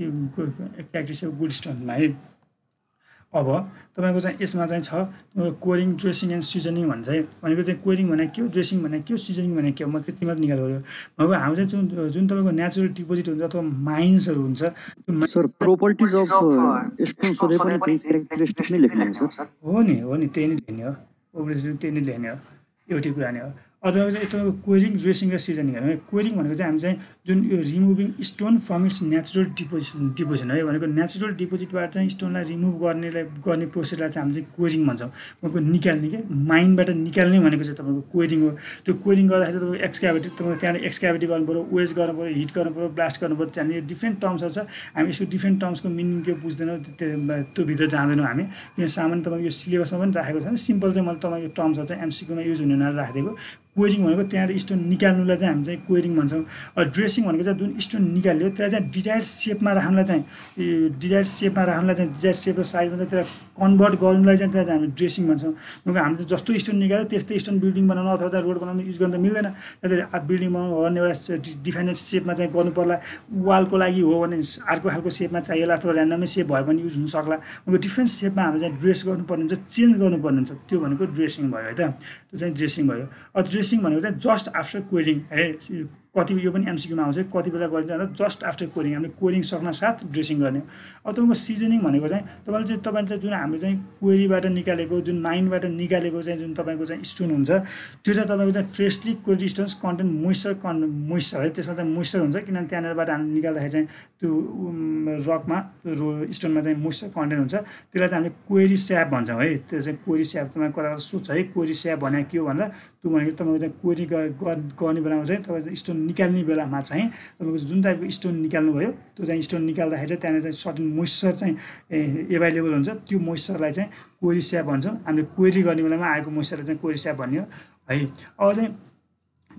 प्र्याक्टिस गुड स्टोनमा है। अब तपाईँको चाहिँ यसमा चाहिँ छ कोरिङ, ड्रेसिङ एन्ड सिजनिङ भन्छ है। भनेको चाहिँ कोरिङ भनेको के हो, ड्रेसिङ भनेको के हो, सिजनिङ भनेको के हो, म त्यति मात्र निकाल्नु पऱ्यो। अब हाम्रो चाहिँ जुन तपाईँको नेचुरल डिपोजिट हुन्छ अथवा माइन्सहरू हुन्छ, सर प्रोपर्टिज अफ स्टोन सोधे पनि त्यही क्यारेक्टरिस्टिक नै लेख्ने हो सर? हो नि त्यही नै लेख्ने हो, ओब्भियसली त्यही नै लेख्ने हो, एउटै कुरा नै हो। अथवा चाहिँ तपाईँको कोरिङ, ड्रेसिङ र सिजनिङ हो। कोरिङ भनेको चाहिँ हामी चाहिँ जुन यो removing stone from it's natural deposition है, भनेको नेचुरल डिपोजिटबाट चाहिँ स्टोनलाई रिमुभ गर्ने प्रोसेसलाई चाहिँ हामी चाहिँ कोरिङ भन्छौँ। तपाईँको निकाल्ने के माइनबाट निकाल्ने भनेको चाहिँ तपाईँको कोरिङ हो। त्यो कोरिङ गर्दाखेरि तपाईँको एक्सक्याभिटी, तपाईँको त्यहाँनिर एक्सक्याभिटी गर्नु पऱ्यो, वेज गर्नु पऱ्यो, हिट गर्नु पऱ्यो, ब्लास्ट गर्नु पऱ्यो, त्यहाँनिर डिफ्रेन्ट टर्म्सहरू छ। हामी यसको डिफ्रेन्ट टर्म्सको मिनिङ के बुझ्दैनौँ, त्यो भित्र जाँदैनौँ हामी, किन सामान्य तपाईँको यो सिलेबसमा पनि राखेको छ। सिम्पल चाहिँ मैले तपाईँको टर्म्सहरू चाहिँ एमसिक्यूमा युज हुने हुनाले राखिदिएको। कोरिङ भनेको त्यहाँबाट स्टोन निकाल्नुलाई चाहिँ हामी चाहिँ कोरिङ भन्छौँ। ड्रेसिङ भनेको चाहिँ जुन स्टोन निकाल्यो त्यसलाई चाहिँ डिजायर्ड सेपमा राख्नुलाई चाहिँ डिजायर्ड सेप र साइजमा चाहिँ त्यसलाई कन्भर्ट गर्नुलाई चाहिँ त्यसलाई हामी ड्रेसिङ भन्छौँ। किनकि हामीले जस्तो स्टोन निकाल्यो त्यस्तै स्टोन बिल्डिङ बनाउन अथवा चाहिँ रोड बनाउन युज गर्न त मिल्दैन। त्यहाँदेखि बिल्डिङ बनाउनु हो भने एउटा डिफाइनेड सेपमा चाहिँ गर्नु पर्ला, वालको लागि हो भने अर्को खालको सेपमा चाहिएला, अथवा ऱ्यान्डमै सेप भयो भने युज हुन सक्ला। उनको डिफ्रेन्ट सेपमा हामी चाहिँ ड्रेस गर्नुपर्ने हुन्छ, चेन्ज गर्नुपर्ने हुन्छ, त्यो भनेको ड्रेसिङ भयो है त, त्यो चाहिँ ड्रेसिङ भयो। ड्रेसिङ भनेको चाहिँ जस्ट आफ्टर कोरिङ है, कति यो पनि एमसिक्यूमा आउँछ, कति बेला गरिन्छ भन्दा जस्ट आफ्टर कोरिङ, हामीले कोरिङ सक्न साथ ड्रेसिङ गर्ने। अब तपाईँको सिजनिङ भनेको चाहिँ तपाईँले चाहिँ जुन हामीले चाहिँ क्वेरीबाट निकालेको, जुन माइन्डबाट निकालेको चाहिँ जुन तपाईँको चाहिँ स्टोन हुन्छ, त्यो चाहिँ तपाईँको चाहिँ freshly choroid stones content moisture है, त्यसमा चाहिँ मोइस्चर हुन्छ, किनभने त्यहाँनिरबाट हामी निकाल्दाखेरि चाहिँ त्यो रकमा स्टोनमा चाहिँ मोइस्चर कन्टेन्ट हुन्छ, त्यसलाई चाहिँ हामीले क्वेरी स्याप भन्छौँ है। त्यो चाहिँ क्वेरी स्याप तपाईँ कता सोध्छ है, क्वेरी स्याप भनेको के हो भनेर, त्यो भनेको तपाईँको चाहिँ क्वेरी गर्ने बेलामा चाहिँ तपाईँ स्टोन निकाल्ने बेलामा चाहिँ तपाईँको जुन टाइपको स्टोन निकाल्नु भयो, त्यो चाहिँ स्टोन निकाल्दाखेरि चाहिँ त्यहाँनिर चाहिँ सर्टेन मोइस्चर चाहिँ एभाइलेबल हुन्छ, त्यो मोइस्चरलाई चाहिँ क्वेरी स्याप भन्छौँ। हामीले क्वेरी गर्ने बेलामा आएको मोइस्चरलाई चाहिँ क्वेरी स्याप भन्यो है। अब चाहिँ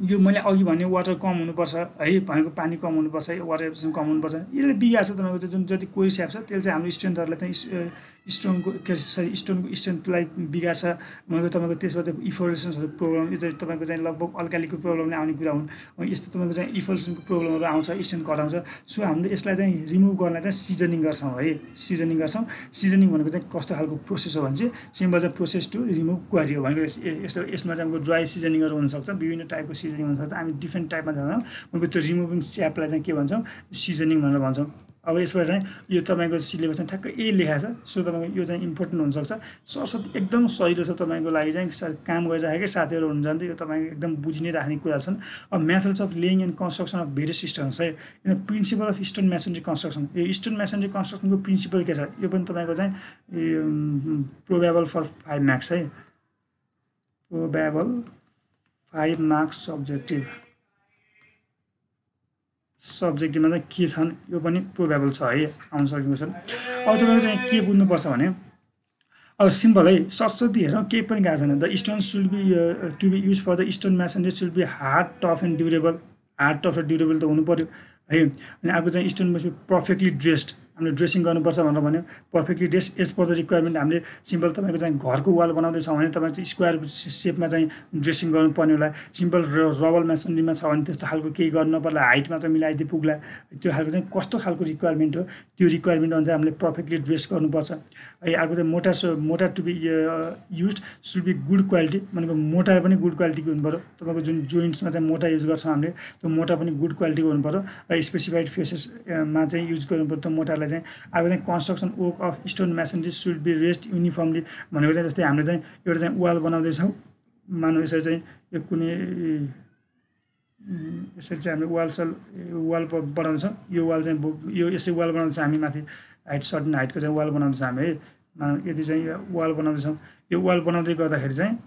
यो मैले अघि भने वाटर कम हुनुपर्छ है, भनेको पानी कम हुनुपर्छ, वाटर एब्जर्प्सन कम हुनुपर्छ, यसले बिगार्छ तपाईँको चाहिँ जुन जति क्वेरी स्याप छ त्यसले चाहिँ हाम्रो स्ट्रेन्थहरूलाई चाहिँ स्टोनको स्टोनको स्ट्रेन्थलाई बिगार्छ। भनेको तपाईँको त्यसबाट इफोल्युसन्सहरू प्रब्लम, यो चाहिँ तपाईँको चाहिँ लगभग अल्कालीको प्रब्लमले आउने कुरा हुन्, यस्तो तपाईँको चाहिँ इफोल्युसनको प्रब्लमहरू आउँछ, स्ट्रेन्थ घटाउँछ। सो हामीले यसलाई चाहिँ रिमुभ गर्नलाई चाहिँ सिजनिङ गर्छौँ है, सिजनिङ गर्छौँ। सिजनिङ भनेको चाहिँ कस्तो खालको प्रोसेस हो भने चाहिँ सिम्पल चाहिँ प्रोसेस टु रिमुभ क्वारी हो। भनेको यसमा चाहिँ हाम्रो ड्राई सिजनिङहरू हुनसक्छ, विभिन्न टाइपको सिजनिङ हुनसक्छ, हामी डिफ्रेन्ट टाइपमा जान्छौँ। भनेको त्यो रिमुभिङ स्यापलाई चाहिँ के भन्छौँ, सिजनिङ भनेर भन्छौँ। अब यसमा चाहिँ यो तपाईँको सिलेबस चाहिँ ठ्याक्कै यही लेखाएको छ, सो तपाईँको यो चाहिँ इम्पोर्टेन्ट हुनसक्छ। सरस्वती एकदम सजिलो छ तपाईँको लागि चाहिँ, काम गरिराखेकै साथीहरू हुनुहुन्छ भने यो तपाईँको एकदम बुझिनै राख्ने कुरा छन्। अब methods of laying and construction of various systems है, principle of stone masonry construction. यो स्टोन मेसनरी कन्स्ट्रक्सनको प्रिन्सिपल के छ, यो पनि तपाईँको चाहिँ प्रोबेबल फर 5 मार्क्स है, प्रोबेबल 5 मार्क्स सब्जेक्टिभमा चाहिँ के छन् यो पनि प्रोबेबल छ है, आउन सकेको छ। अब तपाईँको चाहिँ के बुझ्नुपर्छ भने अब सिम्पल है, सरस्वती हेरौँ केही पनि गएको छैन। The stone should be to be use for the stone masonry should be hard, tough and durable. Hard, tough र ड्युरेबल त हुनु पऱ्यो है। अनि अर्को चाहिँ स्टोन पर्फेक्टली ड्रेस्ड हामीले ड्रेसिङ गर्नुपर्छ भनेर भन्यो perfectly dress as per the requirement हामीले सिम्पल तपाईँको चाहिँ घरको वाल बनाउँदैछ भने तपाईँ चाहिँ स्क्वायर सेपमा चाहिँ ड्रेसिङ गर्नुपर्ने होला सिम्पल रबल मेसनरीमा छ भने त्यस्तो खालको केही गर्नु नपर्ला हाइट मात्र मिलाइदिए पुग्ला त्यो खालको चाहिँ कस्तो खालको रिक्वायरमेन्ट हो त्यो रिक्वायरमेन्ट अनुसार हामीले पर्फेक्टली ड्रेस गर्नुपर्छ है अर्को चाहिँ mortar to be use should be good quality भनेको मोटार पनि गुड क्वालिटीको हुनु पऱ्यो तपाईँको जुन जोइन्ट्समा चाहिँ मोटा युज गर्छौँ हामीले त्यो मोटा पनि गुड क्वालिटीको हुनु पऱ्यो र स्पेसिफाइड फेसेसमा चाहिँ युज गर्नु पर्यो त्यो मोटारलाई चाहिँ अर्को चाहिँ construction work of stone masonry should be rest uniformly भनेको चाहिँ जस्तै हामीले चाहिँ एउटा चाहिँ वाल बनाउँदैछौँ मानव यसरी चाहिँ यो कुनै यसरी चाहिँ हामीले वाल बनाउँछौँ यो वाल चाहिँ यो यसरी वाल बनाउँछ हामी माथि हाइट सर्टन हाइटको चाहिँ वाल बनाउँछ हामी है यदि चाहिँ वाल बनाउँदैछौँ यो वाल बनाउँदै गर्दाखेरि चाहिँ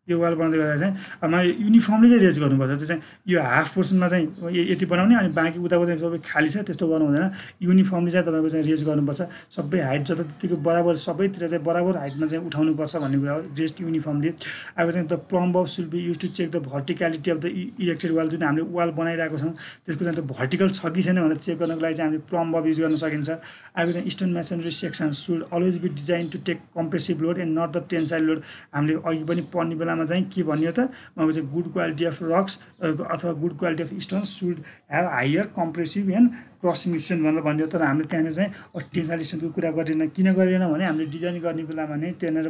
अब युनिफर्मली चाहिँ रेज गर्नुपर्छ त्यो चाहिँ यो हाफ पोर्सनमा चाहिँ यति बनाउने अनि बाँकी उताको चाहिँ सबै खाली छ त्यस्तो गर्नु हुँदैन युनिफर्मली चाहिँ तपाईँको चाहिँ रेज गर्नुपर्छ सबै हाइट जताततिको बराबर सबैतिर चाहिँ बराबर हाइटमा चाहिँ उठाउनुपर्छ भन्ने कुरा हो रेस्ट युनिफर्मली अब चाहिँ the plumb bob should be use to check the verticality of the erected wall जुन हामीले वाल बनाइरहेको छौँ त्यसको चाहिँ त भर्टिकल छ कि छैन भनेर चेक गर्नको लागि चाहिँ हामीले प्लम्ब बब युज गर्न सकिन्छ अब चाहिँ stone masonry section should always be design to take compressive load and not the tensile load हामीले अघि पनि पढ्ने बेलामा चाहिँ के भन्यो त उहाँको चाहिँ गुड क्वालिटी अफ रक्स अथवा good quality of stone should have higher compressive and crushing strength भनेर भन्यो तर हामीले त्यहाँनिर चाहिँ टेन्साइल स्ट्रेन्थको कुरा गरेन किन गरेन भने हामीले डिजाइन गर्ने बेलामा नै त्यहाँनिर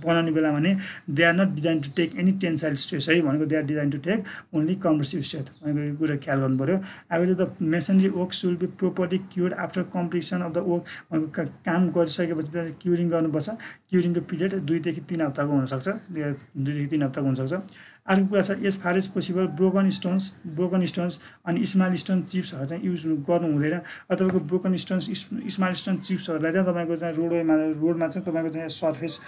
बनाउने बेलामा नै they are not design to take any tensile stress है भनेको they are design to take only compressive strength भनेको यो कुरा ख्याल गर्नु पऱ्यो अब चाहिँ the masonry work should be properly cured after completion of the work भनेको काम गरिसकेपछि क्युरिङ गर्नुपर्छ क्युरिङको पिरियड 2 देखि 3 हप्ताको हुनसक्छ 2 देखि 3 हप्ताको हुनसक्छ अर्को कुरा छ as far as possible broken stones अनि स्मल स्टोन चिप्सहरू चाहिँ युज गर्नु हुँदैन तपाईँको ब्रोकन स्टोन्स स्मल स्टोन चिप्सहरूलाई चाहिँ तपाईँको चाहिँ रोडमा चाहिँ तपाईँको चाहिँ सर्फेस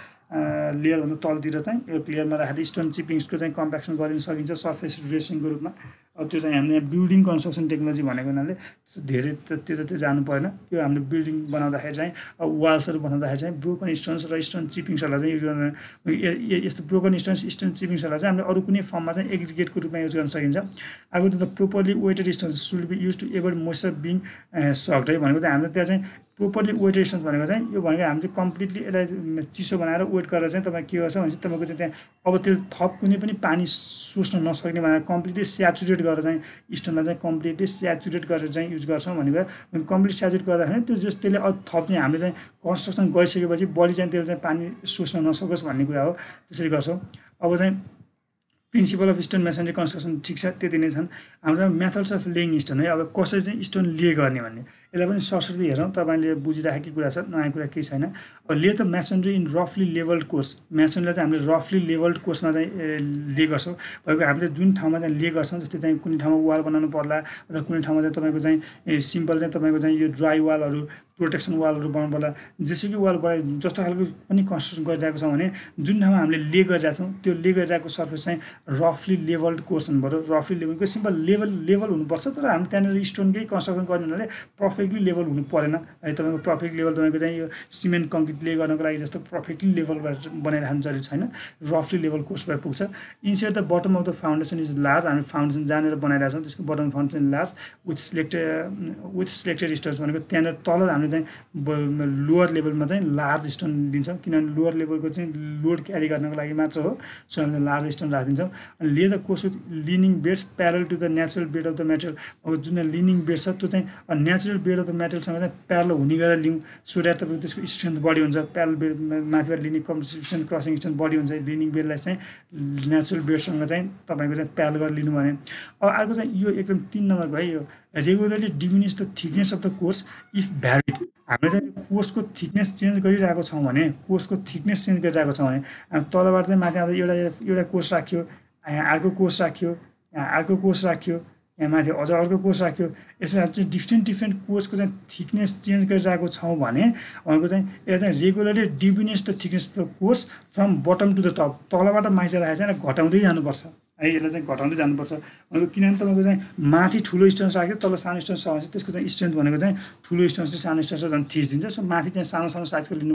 लेयरभन्दा तलतिर चाहिँ यो क्लियरमा राखेर स्टोन चिपिङ्सको चाहिँ कम्प्याक्सन गरिन सकिन्छ सर्फेस ड्रेसिङको रूपमा अब त्यो चाहिँ हामीले बिल्डिङ कन्स्ट्रक्सन टेक्नोलोजी भनेको हुनाले धेरै त्यो जानु परेन यो हामीले बिल्डिङ बनाउँदाखेरि चाहिँ वाल्सहरू बनाउँदाखेरि चाहिँ ब्रोकन स्टोन्स र स्टोन चिपिङ्सहरूलाई चाहिँ युज गर्न यस्तो ब्रोकन स्टोन चिपिङ्सहरूलाई चाहिँ हामीले अरू कुनै फर्ममा चाहिँ एग्रिगेटको रूपमा युज गर्न सकिन्छ अब त्यो properly wetted stones should be use to avoid moisture being sucked है भनेको चाहिँ हामीले त्यहाँ चाहिँ प्रोपरली वेटेड स्टोन्स भनेको चाहिँ यो भनेको हामी चाहिँ कम्प्लिटली यसलाई चिसो बनाएर वेट गरेर चाहिँ तपाईँ के गर्छ भने चाहिँ तपाईँको चाहिँ त्यहाँ अब त्यो थप कुनै पनि पानी सोच्न नसक्ने भनेर कम्प्लिटली स्याचुरेट गरेर चाहिँ स्टोनलाई चाहिँ कम्प्लिटली स्याचुरेट गरेर चाहिँ युज गर्छौँ भनेको कम्प्लिट स्याचुरेट गर्दाखेरि त्यो जस्ट त्यसले थप चाहिँ हामीले चाहिँ कन्स्ट्रक्सन गरिसकेपछि बढी चाहिँ त्यसले चाहिँ पानी सोच्न नसकोस् भन्ने कुरा हो त्यसरी गर्छौँ अब चाहिँ principal of stone masonry construction ठिक छ त्यति नै छन् हाम्रो मेथड्स अफ लेइङ स्टोन है अब कसरी चाहिँ स्टोन ले गर्ने भन्ने यसलाई पनि सरसर्ती हेरौँ तपाईँले बुझिराखेकै कुरा छ नयाँ कुरा केही छैन अब ले त मेसनरी इन रफली लेभल्ड कोर्स मेसनरीलाई चाहिँ हामीले रफली लेभल्ड कोर्समा चाहिँ ले गर्छौँ भएको हामीले जुन ठाउँमा चाहिँ ले गर्छौँ जस्तै चाहिँ कुनै ठाउँमा वाल बनाउनु पर्ला अथवा कुनै ठाउँमा चाहिँ तपाईँको चाहिँ सिम्पल चाहिँ तपाईँको चाहिँ यो ड्राई वालहरू प्रोटेक्सन वालहरू बनाउनु पर्ला जेसुकै वाल बनाए जस्तो खालको पनि कन्स्ट्रक्सन गरिरहेको छौँ भने जुन ठाउँमा हामीले ले गरिरहेको छौँ त्यो ले गरिरहेको सर्फेस चाहिँ रफली लेभल्ड कोर्स हुनु पऱ्यो रफली लेभलको सिम्पल लेभल हुनुपर्छ तर हामी त्यहाँनिर स्टोनकै कन्स्ट्रक्सन गर्ने हुनाले पर्फेक्टली लेभल हुनु परेन है तपाईँको पर्फेक्ट लेभल तपाईँको चाहिँ यो सिमेन्ट कङ्क्रिट ले गर्नको लागि जस्तो पर्फेक्टली लेभल बनाइराख्नु जरुरी छैन रफली लेभल कोर्स भएर पुग्छ inset the bottom of the foundation is large हामी फाउन्डेसन जानेर बनाइरहेको छौँ त्यसको bottom foundation large with selected stones भनेको त्यहाँनिर तल हामीले चाहिँ लोवर लेभलमा चाहिँ लार्ज स्टोन दिन्छौँ किनभने लोवर लेभलको चाहिँ लोड क्यारी गर्नको लागि मात्र हो सो हामीले लार्ज स्टोन राखिदिन्छौँ अनि lay the course with lining beds parallel to the natural bed of the material अब जुन लिनिङ बेड छ त्यो चाहिँ नेचुरल बेड अफ द मेटेरियलसँग चाहिँ प्यारल हुने गरेर लिउँ सो द्याट तपाईँको त्यसको स्ट्रेन्थ बढी हुन्छ प्यारल बेड माथिबाट लिने स्ट्रेन्थ क्रसिङ स्ट्रेन्थ बढी हुन्छ लिनिङ बेडलाई चाहिँ नेचुरल बेडसँग चाहिँ तपाईँको चाहिँ प्यारल गरेर लिनु भने अब अर्को चाहिँ यो एकदम 3 नम्बर भयो यो regularly diminish the thickness of the course if varied हामीले चाहिँ कोर्सको थिकनेस चेन्ज गरिरहेको छौँ भने कोर्सको थिकनेस चेन्ज गरिरहेको छौँ भने हामी तलबाट चाहिँ माथि अब एउटा कोर्स राख्यो यहाँ अर्को कोर्स राख्यो यहाँ अर्को कोर्स राख्यो यहाँ माथि अझ अर्को कोर्स राख्यो यसरी चाहिँ डिफ्रेन्ट कोर्सको चाहिँ थिकनेस चेन्ज गरिरहेको छौँ भने उहाँको चाहिँ यसलाई चाहिँ regularly diminish the thickness of the course from bottom to the top तलबाट माथि राखेर चाहिँ घटाउँदै जानुपर्छ है यसलाई चाहिँ घटाउँदै जानुपर्छ भनेको किनभने तपाईँको चाहिँ माथि ठुलो स्टोन्स राख्यो तल सानो स्टोन्स छ भने त्यसको चाहिँ स्ट्रेन्थ भनेको चाहिँ ठुलो स्टोन्स र सानो स्टोन्स झन् थिच्दिन्छ सो माथि चाहिँ सानो साइजको लिनु